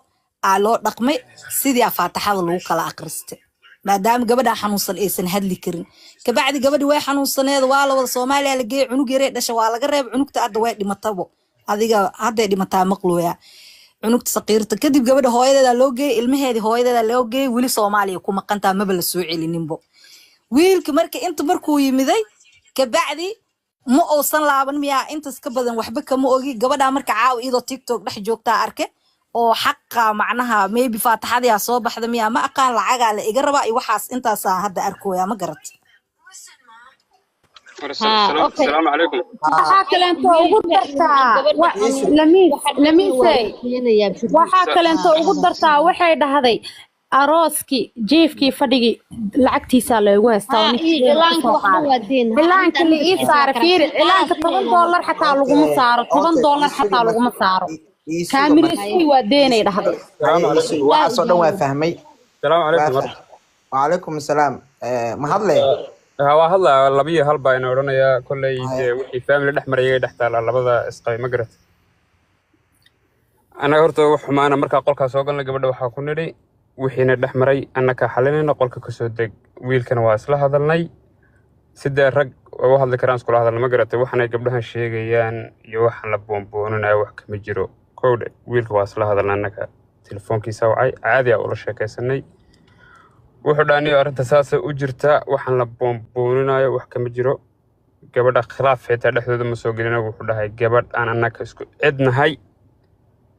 aa loo dhaqmay, sidii faataxada lagu kala akhristay, maadaama gabadhan xanuunsan aysan hadli karin. Kabacdi gabadhi way xanuunsaneed, waa la wada Soomaaliya la geeyey, cunug yaree dhasha waa laga reeb. Cunugta hadda way dhimatabo, adiga hadday dhimataa maqlooya cunugta saqiirta. Kadib gabadha hooyadeeda loo geeyey, ilmaheedii hooyadeeda loo geeyey, weli Soomaaliya ku maqantaa, maba la soo celininbo. Wiilka marka inta markuu yimiday kabacdi ma uusan laaban miyaa, intaas ka badan waxba kama ogi. Gabadha marka caawa iyadoo TikTok dhex joogtaa arke oo xaqa macnaha maybe faataxadiyaa soo baxda miyaa, ma aqaan, lacagaa la iga rabaa iyo waxaas, intaasaa hadda arkooya, ma garat? Ha, okay. السلام عليكم. Waxaa kaleento ugu dartaa Lamiis, Lamiisey, waxaa kaleento ugu dartaa, waxay dhahday arooskii, jiifkii, fadhigii lacagtiisaa loogu haystaa oo Ha, ninkii iyo deena cilaanka kusoo waxba qaaday. waa deen. Ha, Cilaanka arrinta la ii arrinta saara, fiiri, cilaanka $10 xataa laguma saaro, toban Okay, doolar ii suga xataa marka. laguma saaro. Ii suga marka. Kaamiraystii waa deenay dhahday. السلام Haye, ii عليكم. suga, waxaasoo dhan waa fahmay. السلام Waa عليكم. fahmay. Wacalaykum asalaam. Ma hadle? Waa hadlaa, laba iyo hal baa ina odhanayaa kolley. Haye. Dee wixii family dhex marayay dhex taala labada isqabay, ma garat? Annaga horta wax xumaana markaa qolkaa soo galnay gabadha waxaa ku nidhi wixiina dhex maray annakaa xalinayna, qolka kasoo deg. Wiilkana waa isla hadalnay, sidee rag uga hadli karaan iskula hadalna, ma garatay? Waxaanay gabdhahan sheegayaan iyo waxaan la boonbooninayo wax kama jiro kowdhe. Wiilka waa isla hadalnay annaka, telefoonkiisa wacay, caadi aa ula sheekaysanay. Wuxuu dhaha niyo arrinta saasay u jirtaa, waxaan la boonbooninayo wax kama jiro, gabadha khilaaf xitaa dhexdooda ma soo gelina. Wuxuu dhahay gabadh aan annaka isku cidnahay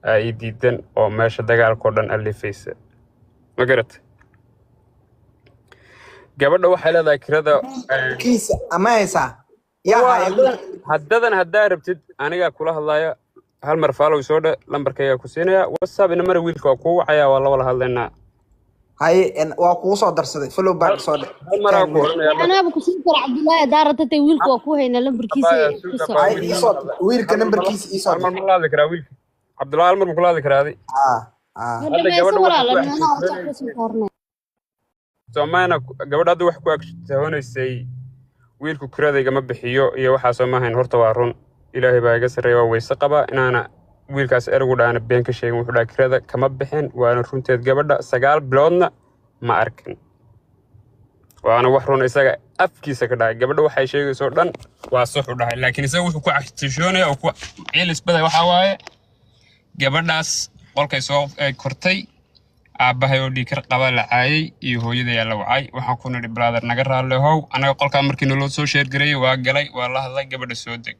aa ii diidan oo meesha dagaalkao dhan alifaysa, ma garatay? Gabadha waxay leedahay kirada Kiisa ama haysaa yaa waa haya haddadan wiilka? Haddadan haddaa rabtid anigaa kula hadlaya, hal mar follow soo dhe, lambarkaygaa ku siinaya WhatsApp, ina mara, wiilka waa kuu wacaya, waa la wada hadlaynaa. Haye, waa kugu soo darsaday, follow back Hal soo dhe. hal maraa Kaan ku wiilka. odhanaya marka. Anaaba kusiin kara Cabdullaahi, hadaa rabtatay, wiilka waa ku haynaa lambarkiisa Abaya ku suuga soo baa Haye, wiilka iisoo la hadla. wiilka Hal mar ma la nambarkiisa iisoo hal mar dir. ma la hadli karaa wiilka Cabdullahi? Hal mar ma kula hadli karaa adi? Ah ah. Ma Hadda dhamayso gabadha waxay walaal, ku anaa WhatsApp xasuusinaysa kusoo saarnay. Soomaana gabadha hadda wax ku agtahoonaysay wiilku kiradayga ma bixiyo iyo waxaasoo maahayn. Horta waa run, Ilaahay baa iga sarreeya, waa weyse qaba inaana wiilkaas ergu dhaana been ka sheegin. Wuxuu dhaha kirada kama bixin, waana runteed. Gabadha 9 biloodna ma arkin, waana wax run isaga afkiisa ka dhahay. Gabadha waxay sheegayso dhan waa sax u dhahay, laakiin isaga wuxuu ku cagtishoonaya oo ku ciilis baday waxaa waaye gabadhaas qolkay soo kortay aabbahay oo dhiikar qaba la caayay iyo hooyadayaa la wacay. Waxaan ku nidhi, brother, naga raalli how, annaga qolkaa markii naloo soo sheergareeyey waa galay, waa la hadlay, gabadha soo deg,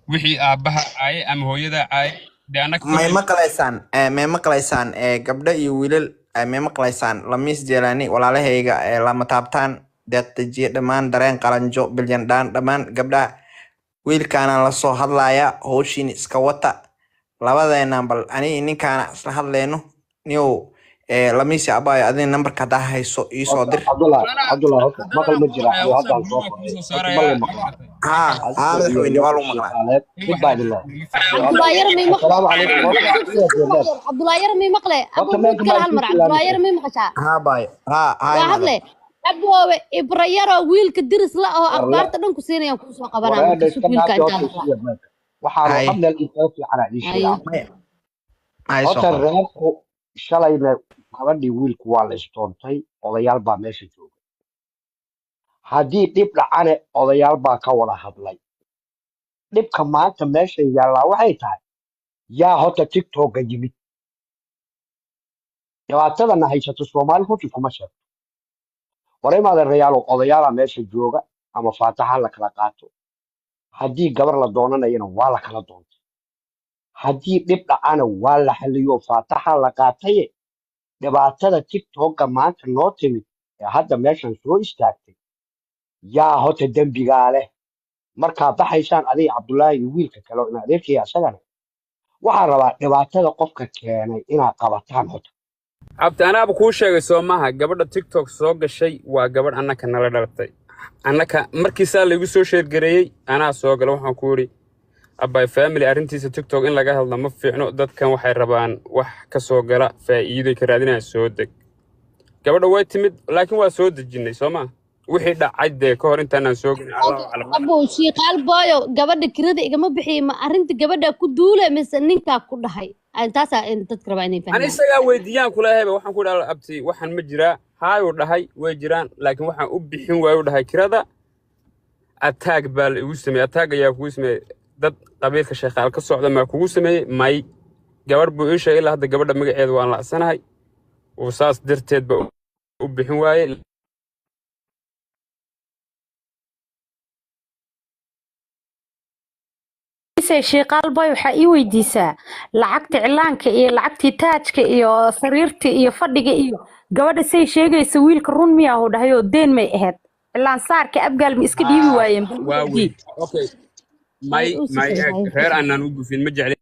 wixii aabbaha caayay ama hooyadaa caayay dee annaga May kolley maqlaysaan? May maqlaysaan? Gabdho iyo wiilal, may maqlaysaan? Lamiis Jeelaani, walaalahayga, lama taabtaan, deeqdejiye, dhammaan dareen qalanjo bilyandhaan, dhammaan gabdhaha, wiilkaana la soo hadlaaya, howshiin iska wata labadeenan, bal ani ninkaana isla hadleyno. Niyow, Lamiisi abaayo, adina nambarka haddaa hayso iisoo dir. Cabdullah, Cabdullah, horta maqal ma jira. Anigu haddaan soo qoray, horta ma la maqlaa? Haa haa, Adiga iyo madaxweyne, waa yarka lagu maqlaa. Shaqaaleed mid baa idin leeyahay. Cabdullaahi yar may maqle? Assalaamu calaykum. Horta sidaas weeyaan. Cabdullaahi yar may maqle? Horta Abo meelka muud kale maa hal isku mar. Cabdullaahi tilaamaysa. yar may maqashaa? Haa baay, haa haa. Waa Inaad hadle aboowe Ibrayaroo wiilka diris la aho akhbaarta dhan ku siinayaan kuu soo qabanaa. Wareedha Marka sug iska wiilka dhaafi intaa horta maqlaa. isku meelka. Waxaan Hay. oo dhan meel intaga fiican aan ii Haye. sheegaa. May hay soo Horta qor. Reerku shalayna gabadhii wiilku waa la isdoontay, odayaal baa meesha jooga. Haddii dhib dhacane odayaal baa ka wada hadlay. Dhibka maanta meesha yaallaa waxay tahay yaa horta TikTok-ga yimid. Dhibaatadana haysato Soomaali runtii kuma sheegto. War imaadan reyaalow, odayaala meesha jooga ama faataxa la kala qaato. Haddii gabar la doonanayana waa la kala doontay. Haddii dhib dhacana waa la xaliyo, faataxa la qaataye. Dhibaatada TikTok-ga maanta noo timid ee hadda meeshan soo istaagtay yaa horta dembigaa leh? Markaa baxaysaan adiga Cabdullaahi iyo wiilka kale oo ina adeerkaya asagana, waxaan rabaa dhibaatada qofka keenay inaad qabataan horta. Cabdi, anaaba kuu sheegay soo maaha, gabadha TikTok soo gashay waa gabadh annaka nala dhalatay. Annaka markii saa laygu soo sheergareeyey anaa soo gala. Waxaan ku yidhi, abay family arrintiisa TikTok in laga hadla ma fiicno, dadkan waxay rabaan wax ka soo gala, faa'iiday ka raadinayaan, soo deg. Gabadha way timid, laakiin waa soo dejinnay soo maa wixii dhacay dee ka hor intaanaan soo gelin, Allahu aclam. Abow Shiiqaal booyo, gabadha kirada igama bixiyo, ma arrinta gabadha ku duule mise ninkaa ku dhahay? Taasaa dadka rabaa inay Ani fahmaan. isagaa weydiiyaan kula hebe. Waxaan ku dhaha, abti, waxaan ma jiraa? Haayuu dhahay, way jiraan, laakiin waxaan u bixin waayu dhahay kirada ataag baa la igu sameeyey. Ataag ayaa kugu sameeyey? Dad qabiilka Sheekhaal ka socda maa kugu sameeyey? May, gabadh buu ii sheegay, ilaa hadda gabadha magaceeda waan lacsanahay, uu saas darteed ba u bixin waayey. Shiiqaal boy, waxaa ii weydiisaa lacagta cilaanka iyo lacagtii taajka iyo sariirta iyo fadhiga iyo gabadha say sheegaysa wiilka run miyaa uu dhahay oo deen may ahayd? Cilaan saarka Abgaal ma iska dhiibi waayeen? Bal Waa weydii. Weyd, okay, may may eeg, reer aanaan u gufin ma jecli.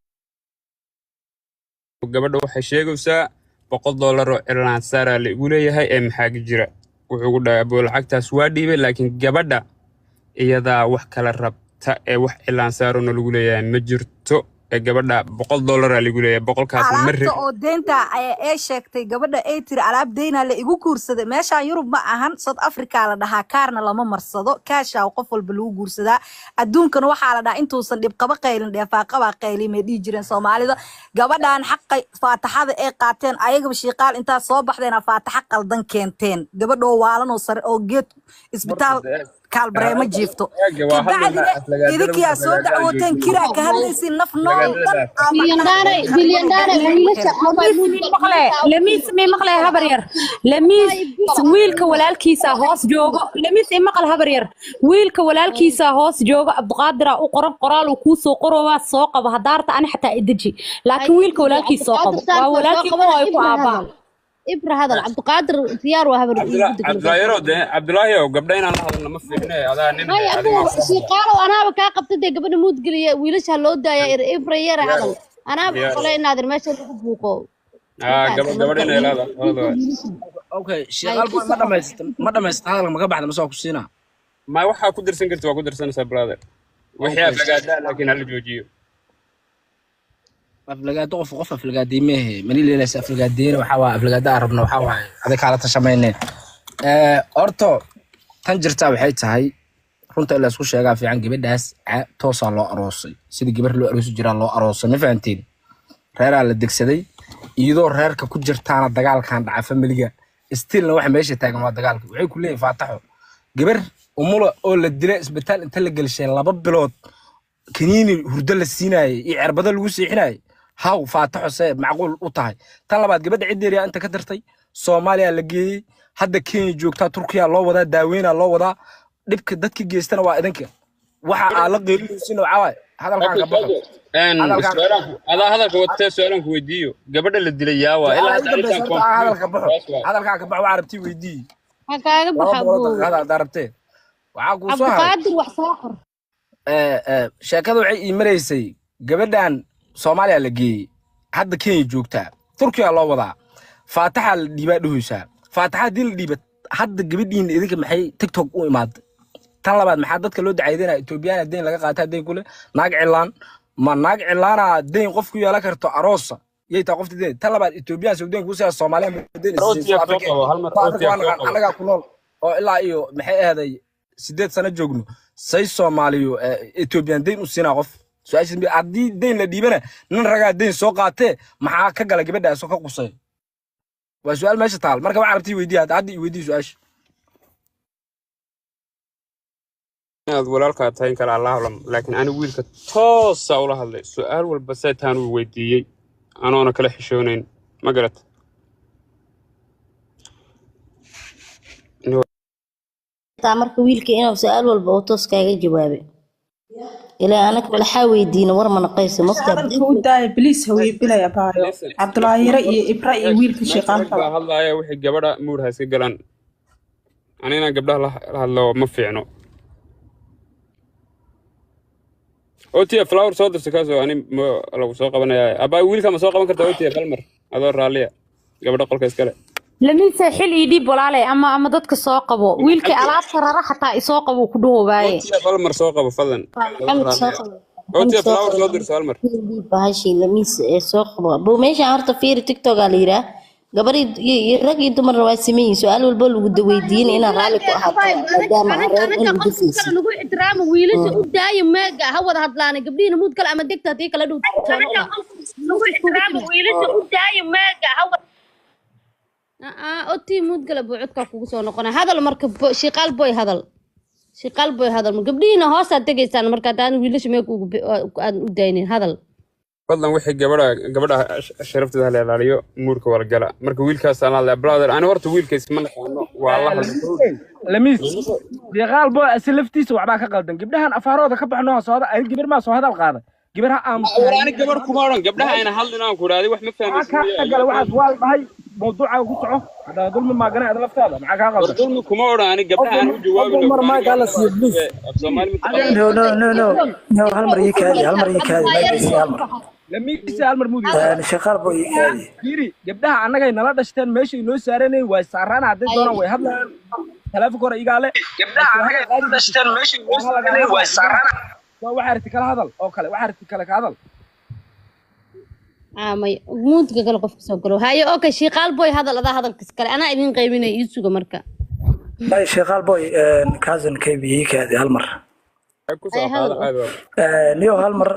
Gabadha waxay sheegaysaa $100 oo cilaan saaraa la igu leeyahay ee maxaa jira? Wuxuu ku dhahay, aboo, lacagtaas waa dhiibay, laakiin gabadha iyadaa wax kala rabta ee wax cilaan saarona lagu leeyahay ma jirto, ee gabadha $100 lagu leeyahay, boqolkaasna ma Alaabta rabin. oo deynta ee sheegtay gabadha ay tiri alaab deynaa la igu guursaday, meeshaan Yurub ma ahan, South Africa la dhahaa, kaarna lama marsado, kaashaa qof walba lagu guursadaa. Adduunkana waxaa la dhahaa intuusan dhib qaba qaylin dheefaaqabaa qayli may dhihi jireen Soomaalida. Gabadhan xaqa faataxada ay qaateen ayagaba Shiiqaal intaa soo baxdeena faataxa qaldan keenteen gabadhoo waalan oo sare oo geed isbitaal kaalbareema jiifto. Kabacdina idinkiyaa soo dacwooteen, kiraa ka hadlaysiin, naf nool dhan aa Lamiis mi maqle habar yar? Lamiis, wiilka walaalkiisa hoos joogo. Lamiis i maqal habar yar? Wiilka walaalkiisa hoos joogo, Cabdiqaadira u qoran qoraal uu kuu soo qoro, waa soo qabo hadaarta, ani xataa ideji, laakiin wiilka walaalkiisa soo qabo, waa walaalkii ku ay ku aabaa. Ibra hadal, Cabdiqaadir diyaar waa habar. Cabdulaahi de, Cabdulaahi ow, gabdha inaan la hadalno ma fiicne, adaa nin. Hay adiga abu Shiiqaalow, anaaba kaa qabtay dee, gabadha muud geliya, wiilasha loo daaya. Ibra yara hadal, anaaba qole inaadir meesha lagu buuqo. Gabadh inay leedahay. Okay, Shiiqaal boy, ma dhamaysata? Ma dhamaysata hadalka? Ma ka baxda mase waa ku siinaa? Ma waxaa ku dirsan karta waa ku dirsanaysaa, brother, wixii aflagaadaa laakiin hala joojiyo. Aflagaado qof qof aflagaadey mehe mani leelaysa, aflagaadeena waxaa waaye aflagaada aan rabno waxaa waaye adag kaala tashamayne. Horta tan jirtaa waxay tahay runta in la isku sheegaa fiican. Gabadhaas toosaa loo aroosay, sidii gabar loo aroosi jiraa loo aroosay, ma fahanteen? Reeraa la degsaday iyadoo reerka ku jirtaana dagaalkan dhaca familiga stillna waxa meesha taagan waa dagaalka. Waxay ku leeyihin faataxo gabar umula oo la dilay isbitaal inta la gelshay 2 bilood kaniini hurdo la siinaayay iyo cerbado lagu seexinayay, haw faataxo see macquul u tahay? Tan labaad, gabadha ciddeeriyaa inta ka dirtay Soomaaliya la geeyey, hadda Kenya joogtaa, Turkiya loo wadaa, daaweynaa loo wadaa. Dhibka dadka geystana waa idinka. Waxa aa la qeelinaysin waxaa waaye hadalkaan ka baxo hadalkaan. Adaa hadalka watee, su-aalaan ku weydiiyo. Gabadha la dilay yaa waa ilaa su-aalaha hadda ugu dambeysa arrintan horta aan hadalka baxo. confuse waay. Hadalkaan ka baxo, waxaa rabtii weydii. Ha kaaga laba baxa boqol oo abow. daqiiqada haddaa rabtee waxaa kuu soo haray. Cabdiqaadir, wax soo qor. Sheekada waxay ii maraysay gabadhan Soomaaliya la geeyey, hadda Kenya joogtaa, Turkiya loo wadaa, faataxa la dhiibaa dhuhaysaa. Faataxa haddii la dhiiba hadda gabadhiina idinka maxay TikTok u imaaday? Tan labaad, maxaa dadka loo dacaydanaya? Etoobiyana deyn laga qaataa, deyn kule naag cilaan ma naag cilaana deyn qof ku yeelan karto aroosa yay taa qofta deyn. Tan labaad, Etoobiyaan soo deyn kuusiyaa, Soomaaliya ma deyn isiisay? OTF South soo Africa qabo hal mar. South Africa OTF waa soo naqaan qabo. Annagaa ku nool oo ilaa iyo maxay ahday 8 sano joogno. Say Soomaaliyu Etoobiyaan deyn u siinaa qof? Su-aashaas haddii deyn la dhiibana nin ragaa deyn soo qaatee, maxaa ka gala gabadhaas oo ka qusay? Waa su-aal meesha taal. Marka waxaa rabtii weydiiya hadda, hadda i weydii su-aasha. Inaad walaalkaa tahay in kale Allah aclam, laakiin ani wiilka toosa ula hadlay, su-aal walba seetaan uu weydiiyey anoona kala xishoonayn, ma garat? Taa marka wiilka inuu su-aal walba oo toos kaaga jawaabay ilaa anaga walaxaa weydiina war ma naqayso mogtaa. Hadalka u daaya bliis, hawiye bilay abaayo. Listen, Cabdulaahi Yare iyo Ibra iyo wiilka meesha rag shiiqaalkaba. baa hadlaaya, wixii gabadha muur ha iska galaan. Ani inaan gabdhaha la hadlo ma fiicno. OTF flower soo dirta kaasoo ani ma lagu soo qabanaya. Abaa, wiilka ma soo qaban kartaa OTF hal mar adoo raalliya? Gabadha qolka iskale. Lamiisa xil ii dhiib walaalay, ama dadka soo qabo wiilkii alaabta rara xataa isoo qabo ku dhahoobaaye. OTF hal mar soo qabo fadlan adoo Maxamed soo raalliya. qabo. Maxamed OTF soo flower qabo. soo dirso hal mar. Bahashii Lamiis ee soo qabo bow meeshaan horta fiiri. TikTok aa la yiraa gabar iyo rag iyo dumarna waa siman yihiin. Su-aal walba lagu weydiin inaad raalli ku ahaato maadaama aa reer Anaga in qofka kale difaysid. Nagu ixtiraamo wiilasha, u daaya meega ha wada hadlaana. Gabdhihiina muud kale ama degta haddii kala dhow soo noqda. Nagu ixtiraamo wiilasha, u daaya meega ha wada otii muud gala buu codkaa kugu soo noqona. Hadal marka shiiqaal boy, hadal shiiqaal boy, hadal. Ma gabdhihiina hoosaad tegaysaan marka haddaan wiilasha meega ugu aadan u daynin hadal. Fadlan wixii gabadha sharafteeda hala ilaaliyo, muurka wala gala. Marka wiilkaas aan la hadlaya, brother, ani horta wiilkaas ma naqaano, waa la hadlay. Lamiis deeqaal boy asi laftiisa waxbaa ka qaldan. Gabdhahan afaarooda ka baxno soo hadal. Ani gabar maa soo hadal qaaday? Gabar ha aamusta. War ani gabar kuma odhan, gabdhaha ayna hadlin aan ku idhaahday, wax ma maxaa fahmaysid kaa miyaa? gala waxaas? Waa la dhahay mawduucaaga ku soco. Haddaa dulmi maaganay ada laftaada maxaa kaa War qaldan? dulmi kuma odhan ani, gabdhaha aan u jawaabin. Mar mic hala siiyo please. Af Soomaali ma taqaano. No, no, no, no, no, hal mar ii kaadi, hal mar ii kaadi, mic ii hal mar. Lamiisa hal mar muudi. Shaqaal buu ii kaadi. Fiiri, gabdhaha annagay nala dhashteen meeshay noo saaranayeen waa saaraan. Hadday doonaan way hadlayaan, taleefonka hore igaa le. Gabdhaha annaga nala dhashteen meeshay noo saaranayeen waa saaraan. Waa waxaa aragti kala hadal oo kale, waxaa aragti kale ka hadal. May muudka kale qofka soo galo haye. Okay, shiiqaal boy, hadal adaa hadalkiis kale anaa idin qaybinaya, ii suga marka. May shaqaal boy, cousin KB ii kaadi hal mar. Ku soo qaado caadi waa. Niyo hal mar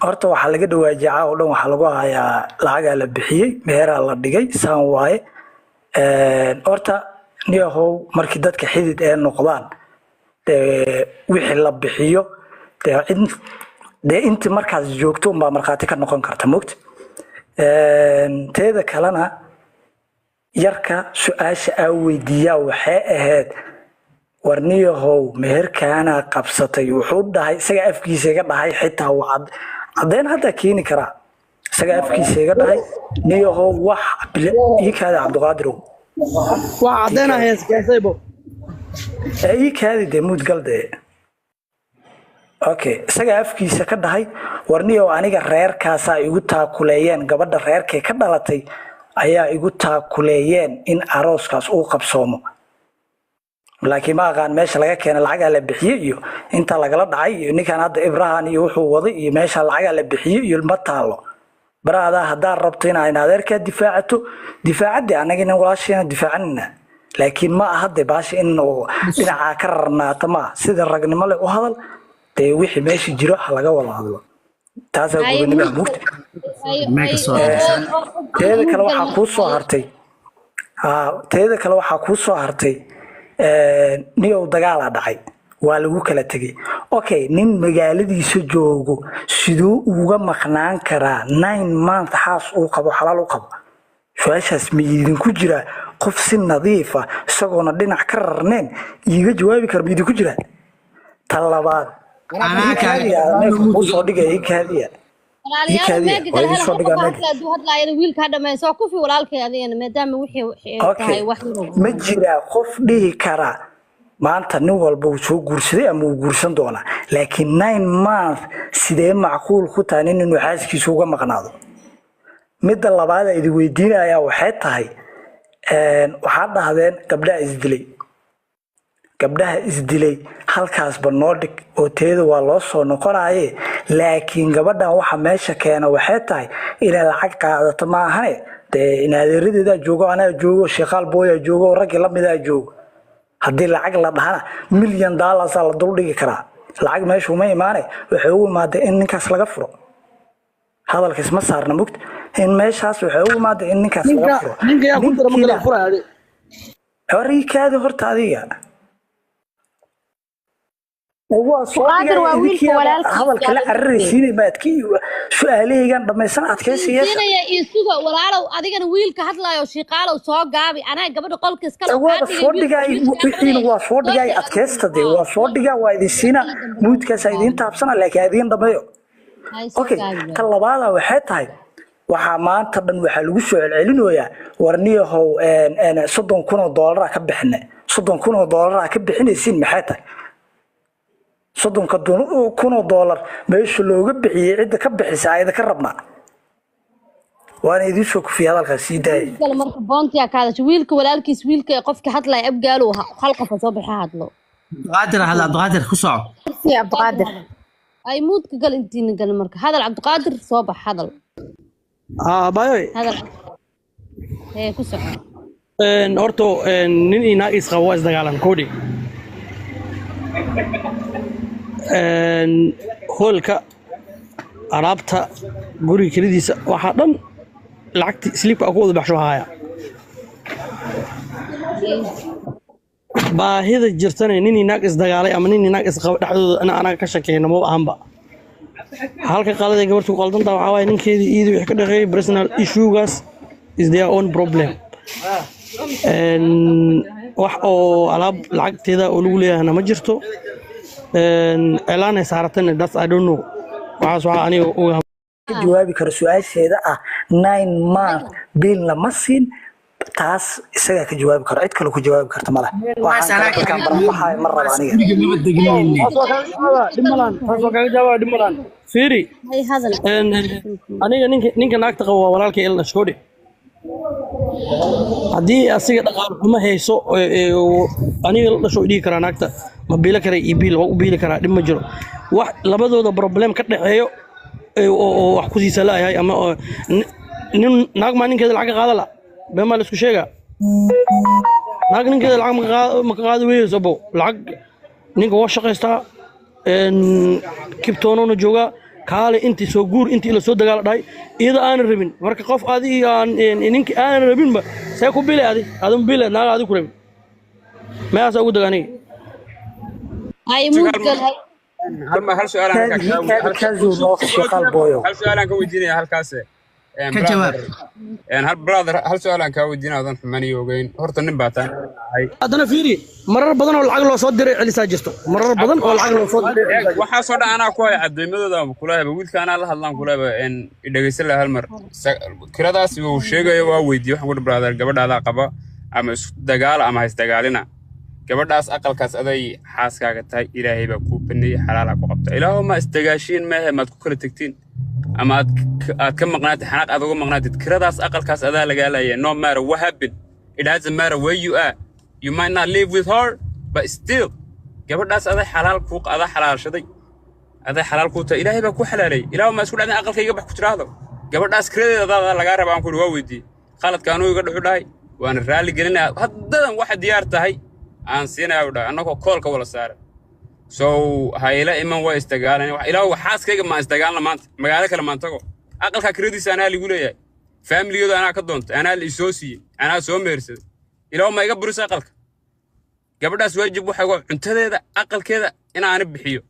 horta waxaa laga dhawaajiyay caawa dhan waxaa lagu hayaa lacagaa la bixiyey, meheraa la dhigay, saan waaye. Horta niyahow, markii dadka xidid ee noqdaan dee wixii la bixiyo dee cid dee intii markaas joogto unbaa markhaati ka noqon karta mogta. Teeda kalena yarka su-aasha aa weydiiyaa waxay ahayd, war niyahow, meherkaanaa qabsatay? Wuxuu dhahay isaga afkiisa iga dhahay, xitaa waa caddeyn haddaa keeni karaa, isaga afkiisa iga dhahay niyahow wax ii kaadi Cabdiqaadirow. Waa caddeynaa heeskeesaybo. Ee ii kaadi dee, muudgal dee. Okay, isaga afkiisa ka dhahay, war niyow, aniga reerkaasaa igu taakuleeyeen, gabadha reerkay ka dhalatay ayaa igu taakuleeyeen in arooskaas uu qabsoomo. Laakiin ma aqaan meesha laga keenay lacagaa la bixiyey iyo inta lagala dhacay iyo ninkan hadda Ibrahan iyo wuxuu waday iyo meesha lacagaa la bixiyey iyo ma taalo. Baraadaa haddaad rabto inaa in adeerkaa difaacato, difaacadii annaga nin walaasheena difaacanina. Laakiin ma aha dee baasha in uu dhinacaa ka rarnaata, ma aha sida ragnimo leh u hadal dee, wixii meesha jiro ha laga wada hadlo, taasaa Ay, gobonimada wiilka mugta. ay Meega ay soo oo dhigsan. oo oo Teeda kale muudgal waxaa kuu soo marka hartay, teeda kale waxaa kuu soo hartay, niyow dagaalaa dhacay, waa lagu kala tegay. Okay, nin magaaladiisa joogo siduu uga maqnaan karaa 9 month xaas uu qabo, xalaal u qabo? Su-aashaas ma idinku jiraa? Qof si nadiif ah isagoona dhinac ka rarneen iiga jawaabi kara ma idinku jiraa? Ta labaad, Anaa ii kaaga kaadiya, meelka kuu soo dhigaya, ii kaadiya, ii walaalayaal kaadiya, meega waa kale idin hal soo hal dhigaa qof meega. hadla hadduu hadlaayana wiilka ha dhammeeyo, soo kufi walaalkay adigana, maadaama wixii Okay, tahay wax yar ma jiraa qof dhihi kara maanta nin walba uu soo guursaday ama uu guursan doonaa, laakiin 9 month sidee macquul ku tahay nin inuu xaaskiisa uga maqnaado? Midda labaad ee idin weydiinayaa waxay tahay, waxaad dhahdeen gabdhaha isdilay, gabdhaha isdilay halkaasba noo dhig oo teeda waa loo soo noqonaye, laakiin gabadhan waxa meesha keena waxay tahay inay lacag qaadato maahane. Dee in adeeradeedaa joogo, anaa joogo, sheekaal booyaa joogo, raggii lamidaa joogo. Haddii lacag la dhahana million dollarsaa la dul dhigi karaa. Lacag meesha uma imaane, waxay ugu imaadeen in ninkaas laga furo. Hadalka isma saarna mugta in meeshaas waxay ugu imaadeen in ninkaas laga Ninka furo. ninka yaa ku dara marka la Ninkiina furaya adi? Warikaadi horta adiga waa soo Qaadir dhigaya waa wiilka idinkiiaba walaalkiis hadalka la yaa cararaysiinay, ma adki su-aalahaygan dhammaysan adkaysi yeesha. Siinaya iyo suga walaalow, adigana wiilka hadlaayo shiiqaalow soo gaabi, anaa gabadha qolka iskale kaa Waaba dhigay soo wiilka dhigay wiilka wixiina, qabanaya waa soo soo dhigay sheeg adigu. Adkaysta dee, waa soo dhigaa, waa idin siina muudkaasa idiin taabsana, laakiin idiin dhammeeyo. Hay soo Okay, gaabi ta labaada waxay tahay, waxaa maanta dhan waxaa lagu soo celcelinoyaa warniyahow $30,000 ka bixine, $30,000 ka bixinaysiin. Maxay tahay $30,000 meesha looga bixiyey? Cidda ka bixisa ayada ka rabnaa, waana idiin soo kufiyay hadalkaas sii daaya. Wiilkale marka boontiyaa ka hadasha, wiilka walaalkiis, wiilka ee qofka hadlaya abgaalow hal qof ha soo baxa hadlo. Cabdiqaadir hadla, Cabdiqaadir ku soco. Kursi Cabdiqaadir. Ay muudka gal intiina gal marka hadal, Cabdiqaadir soo bax hadal. Bayoy. Hadal ee ku soco. Horta nin iyo naag is qabo waa isdagaalan koodhi. Hoolka, alaabta guriga kelidiisa, waxaa dhan lacagti sliibka ku wada baxsho haya. Baahida jirtana nin iyo naag isdagaalay ama nin iyo naag isqaba dhexdooda in anaga ka shakeyno maba ahanba. Halka qalada gabartu ku qaldantaa waxaa waaye ninkeedii iyadii wixii ka dhexeeyay, personal issuegaas is their own problem. Wax oo alaab lacagteeda oo lagu leeyahayna ma jirto. Cilaan ay saaratana, that's I don't know, waxaas waxaa aniga ogaha. Ka jawaabi karo su-aasheeda ah 9 month biilna ma siin, taas isagaa ka jawaabi karo, cid kale ku jawaabi karta male. Waxaan kale dadkaan baranbaxaayo ma rabo aniga. Guriga maba degnayne. Taas waa kaaga jawaabaa, dhib malaan, taas waa kaaga jawaabaa, dhib malaan. Fiiri, hay hadal. Aniga ninka naagta qaba waa walaalkay ila dhashay koodhi. Haddii asiga dhaqaale xumo hayso aniga la dhasho dhihi karaa naagta ma biilo kara iyo biil waa u biili karaa, dhib ma jiro. Wax labadooda problem ka dhexeeyo oo wax ku siisa laayahay ama nin naag maa ninkeeda lacag ka qaada la, been maa la isku sheegaa? Naag ninkeeda lacag ma ka qaadi weyeyso bo. Lacag ninka waa shaqaystaa, kibtoonona joogaa, kaale intii soo guur intii la soo dagaala dhahay iyada aanan rabin. Marka qof adi aan ninki aanan rabinba see ku bile adi adun bile naaga adi ku rabin meeshaas ugu dag aniga. Hay muudgal hay. Hal su'aal aan kaadi halkaa kaadi kaazuu noo sheekaal booyow. Hal su'aal aan ka weydiinaya halkaas. Ka jawaab. Hal brother, hal su'aal aan kaa weydiinaya odan xumaniyo ogeyn. Horta nin baa taan ahay. Haddana fiiri, marar badan oo lacag loo soo diray celisaa jirto, marar badan oo lacag loo soo diray celisaa jirto. Waxaasoo dhan anaa ku haya cadeymadooda kula heba, wiilka anaa la hadlaan kula heba dhegeysan laha hal mar. Kiradaas uu sheegayo waa weydiiyey. Waxaan ku brother, gabadhaadaa qaba ama isku dagaala ama ha isdagaalina, gabadhaas aqalkaas aday xaaskaaga tahay, Ilaahay baa kuu baneeyey, xalaalaa ku qabta. Ilaahow ma isdagaashiin maahe, maad ku kala tegtiin ama aad ka maqnaatid, xanaaq aad uga maqnaatid, kiradaas aqalkaas adaa lagaa laaya. No matter what happened, it doesn't matter where you are, you might not live with her, but still gabadhaas aday xalaal kuu, adaa xalaalshaday, aday xalaal kuu tahay, Ilaahay baa ku xalaalay. Ilaahow ma isku dhacdin aqalkayga bax ku tiraahdo, gabadhaas kiradeeda adaa lagaa rabaa. Aan ku ihi waa weydiiyey, qaladka anuu iga dhuxu dhahay. Waana raalli gelinaya haddadan waxa diyaar tahay aan siinaya u dhahay, annagoo koolka wala saaran. So ha ila iman, waa isdagaalan. Ilaahu xaaskayga maan isdagaalna maanta, magaalo kale maan tago. Aqalka kiradiisa anaa ligu leeyahay, faamiligooda anaa ka doontay, anaa la isoo siiyey, anaa soo mehersaday. Ilaahu ma iga burisa aqalka gabadhaas? Waajib waxa uga cuntadeeda, aqalkeeda inaani bixiyo.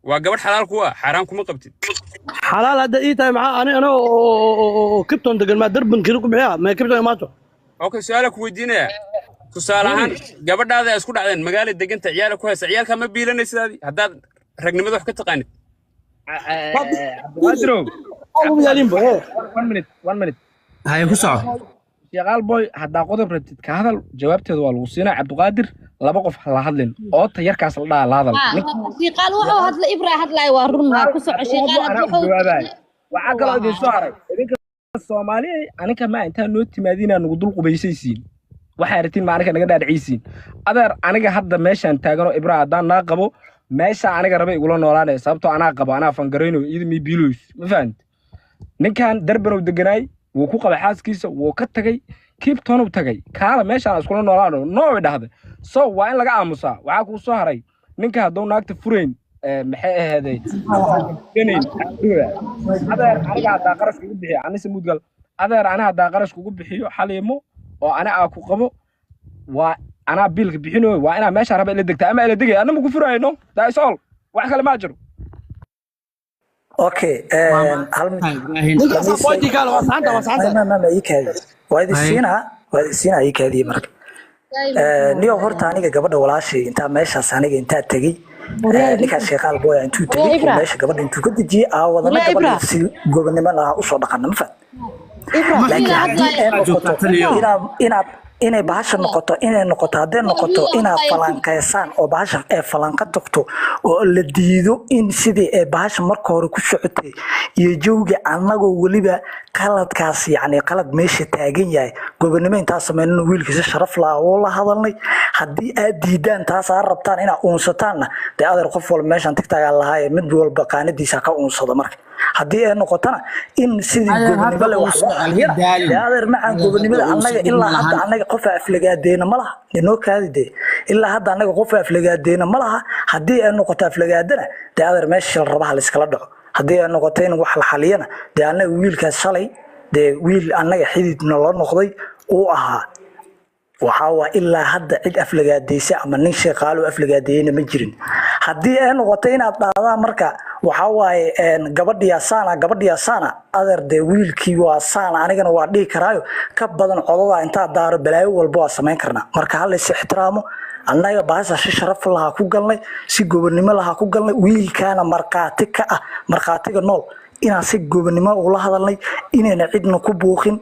Waa gabadh xalaal ku ah, xaaraan kuma qabtid. Xalaal hadda ii tahay, maxaa ani anoo oo Kibton degan maa Durban kiri ku bixiya? May Kibton imaato. Okay, su-aala ku weydiinaya. Tusaale ahaan, gabadhaada ay isku dhacdeen, magaala deganta, ciyaala ku haysa, ciyaalkaa ma biilanaysidaadi haddaad ragnimada wax ka taqaanid? Cabdiqaadirow, one minute, one minute. Haye, ku soco. Shaqaal boy, haddaa qodob rabtid ka hadal, jawaabteeda waa lagu siinaa. Cabdiqaadir, laba qof ha la hadlin oota yarkaas la dhaha la hadal. Shiiqaal wuxuu hadla, Ibra hadlaay, waa run. Ha ku soco, shiiqaal. Anaa u wuxuu jawaabay. Waxaa kaloo idin soo haray, idinka Soomaali aninka ma intaa noo timaadinaa nugu dul qubaysaysiin, waxaa ratiin ma aniga naga dhaadhiciisiin. Adeer, aniga hadda meeshaan taagano, Ibra haddaan naa qabo, meesha aniga raba igula noolaanaya, sababtoo anaa qabo, anaa fangarayno, iyada mii biiloys, ma fahamti? Ninkan Darbanow deganaay, wuu ku qabay xaaskiisa, wuu ka tagay, Kibtonow tagay. Kaala meeshaan iskula noolaano, no way dhahday. So waa in laga aamusaa. Waxaa kuu soo haray, ninka hadduu naagta furayn, maxay aheeday, ganayn. Adeer, aniga haddaa qarash kugu bixiyo, anise mudgal, adeer, ani haddaa qarash kugu bixiyo xaliimo oo ani aa ku qabo, waa anaa biilka bixinayo, waa inaa meeshaa raba ila degtaa ama ila degaya, anna maku furayno. That is all, wax kale maa jiro. Okay, hal mid. Ninkaas pointi kaale waa saxanta, waa saxanta. Ma ii kaadi, waa idin siinaa, waa idin siinaa, ii kaadiye. Marka niyow, horta aniga gabadha walaashay intaa meeshaas aniga intaa tegey, ninkaas sheekaal boya intuu tegey oo meesha gabadha intuu ka dejiyey aa wadana gabadha si gobonimo lahaa usoo dhaqana, ma fahad? Laakiin haddii ay noqoto inaad inay bahasha noqoto, inay noqoto, hadday noqoto inaad falanqeysaan oo bahasha ay falanqa tagto oo la diido in sidii ay bahasha marka hore ku socotay iyo jawga, annagoo weliba qaladkaas, yacni qalad meesha taagan yahay, gobonimo intaa sameynana wiilkiisa sharaf lahaa oo la hadalnay, haddii aad diidaan taas aad rabtaan inaad uunsataanna, dee adeer, qof walba meeshan tigtaagaa lahaaye, mid walba qaanadiisa ka uunsado. Marka haddii ay noqotona in sidii Adeer, gobonimo hadda le wax uuso loo xaliyana, daalin. Dee adeer macaan, Adeer, gobonimada hadda uuso annaga dhib ilaa hadda malahan. annaga qofa aflagaadeena ma laha, inoo kaadi. Dee ilaa hadda annaga qofa aflagaadeena ma laha. Haddii ay noqoto aflagaadana, dee adeer, meesha la rabaha la iskala dhaco. Haddii ay noqoto in wax la xaliyana, dee annaga wiilkaas shalay, dee wiil annaga xididna la noqday uu ahaa. Waxaa waa ilaa hadda cid aflagaadeysa ama nin shaqaalo aflagaadeeyena ma jirin. Haddii ay noqoto inaad dhahdaa marka waxaa waaye gabadhiyaa saana, gabadhiyaa saana, adeer, dee wiilkii waa saana, anigana waa dhihi karaayo ka badan codada intaa daaro, balaayo walba waa samayn karnaa. Marka hala is ixtiraamo. Annaga bahasha si sharaf lahaa ku galnay, si gobonimo lahaa ku galnay, wiilkaana markhaati ka ah, markhaatiga nool, inaan si gobonimo ula hadalnay, inayna cidna ku buuqin.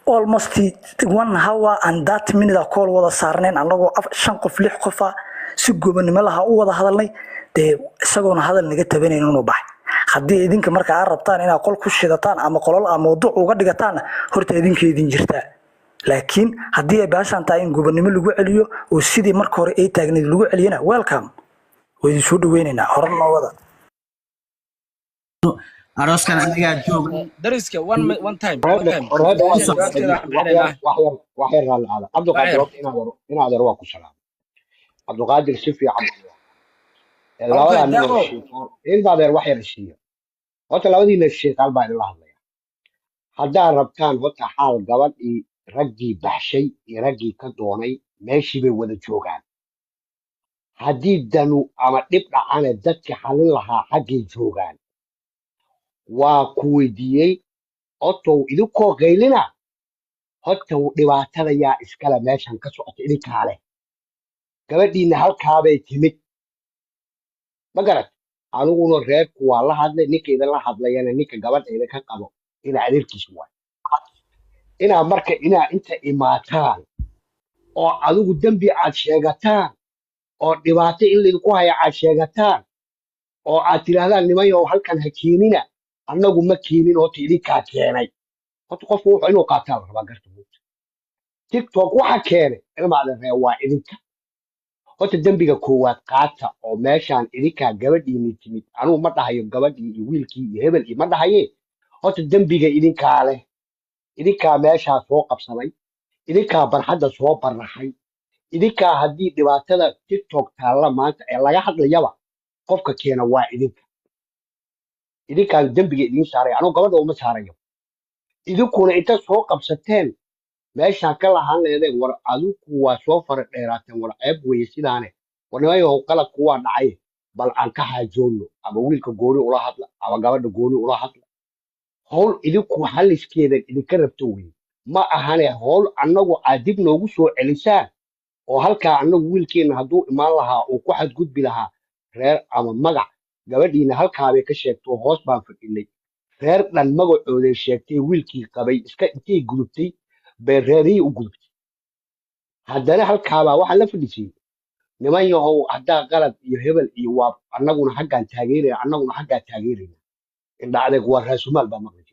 Almost 1 hour and 30 minute call wada saarneen, annagoo shan qof, lix qof ah, si gobonimo lahaa u wada hadalnay. Dee isagoona hadal naga tabanayn inuu baxay. Haddii idinka marka aad rabtaan inaad qol ku shidataan ama qolol ama mawduuc uga dhigataanna, horta idinka idin jirtaa. Laakiin haddii ay baashaan tahay in gobonimo lagu celiyo oo sidii marka hore ay taagnayd lagu celiyana, welcome, waa idin soo dhaweynaynaa, hore noo wada. Arooskan anagaa joognay. Dariska, one time, one time. Jawaabteeda aan bixinaynaa. Wax yar raalli aada, Cabdiqaadir. Wax yar. Horta inaad yar waa ku salaamay, Cabdiqaadir, si fiican Okay, labadaa nin oo Deeqo. shiiqaal ilmaadeer, wax yar isiiya horta. Labadiina shiiqaal baa idinla hadlaya. Haddaad rabtaan horta xaal, gabadhii raggii baxshay iyo raggii ka doonay meeshii bay wada joogaan. Haddii danu ama dhib dhacana, dadkii xalin lahaa xaggay joogaan. Waa ku weydiiyey otow, idinkoo qaylina horta dhibaatada yaa iskale meeshan ka socota? Idinkaa leh. Gabadhiina halkaabay timid, ma garat? Aniguna reerku waa la hadlay. Ninka idinla hadlayana, ninka gabadha idinka qabo inaa adeerkiis waay. Inaa marka inaa inta imaataan oo adigu dembi aad sheegataan oo dhibaato in laydinku haya aad sheegataan oo aad tidhaahdaan, nimanyow, halkan ha keenina, annagu ma keenin, horta idinkaa keenay. Horta qofku wuxuu inuu qaataa la rabaa garta buugta. TikTok waxa keenay, ilmaada ree, waa idinka. Horta dembiga koowaad qaata oo meeshaan idinkaa gabadhiini timid. Anugu ma dhahayo gabadhii iyo wiilkii iyo hebel iyo ma dhahaye. Horta dembiga idinkaa leh, idinkaa meeshaa soo qabsaday. Idinkaa barxadda soo barraxay, idinkaa haddii dhibaatada TikTok taalla maanta ee laga hadlayaba qofka keena waa idinka. Idinkaan dembiga idiin saaraya, anuu gabadha uma saarayo. Idinkuna inta soo qabsateen meeshaan ka lahaan leedeen, war adigu waa soo fara dheeraateen, war ceeb weeye sidaane, war nimanyahow qaladku waa dhacay, bal aan ka xaajoonno, ama wiilka gooni ula hadla ama gabadha gooni ula hadla. Howl idinku xalliskeeda idinka rabto weye, ma ahane howl annagu aad dib noogu soo celisaan oo halkaa annagu wiilkeenna hadduu imaan lahaa uu ku xadgudbi lahaa reer ama magac gabadhiina halkaabay ka sheegto, hoos baan fadhinay, reer dhan magacooday sheegtay, wiilkii qabay iska intay gudubtay bay reerihii u gudubtay. Haddana halkaabaa waxaa la fadhisiyey niman yahow haddaa qalad iyo hebel iyo waa annaguna xaggaan taageerayna, annaguna xaggaa taageerayna. Indha adeeg waa raasumaal baa maqli.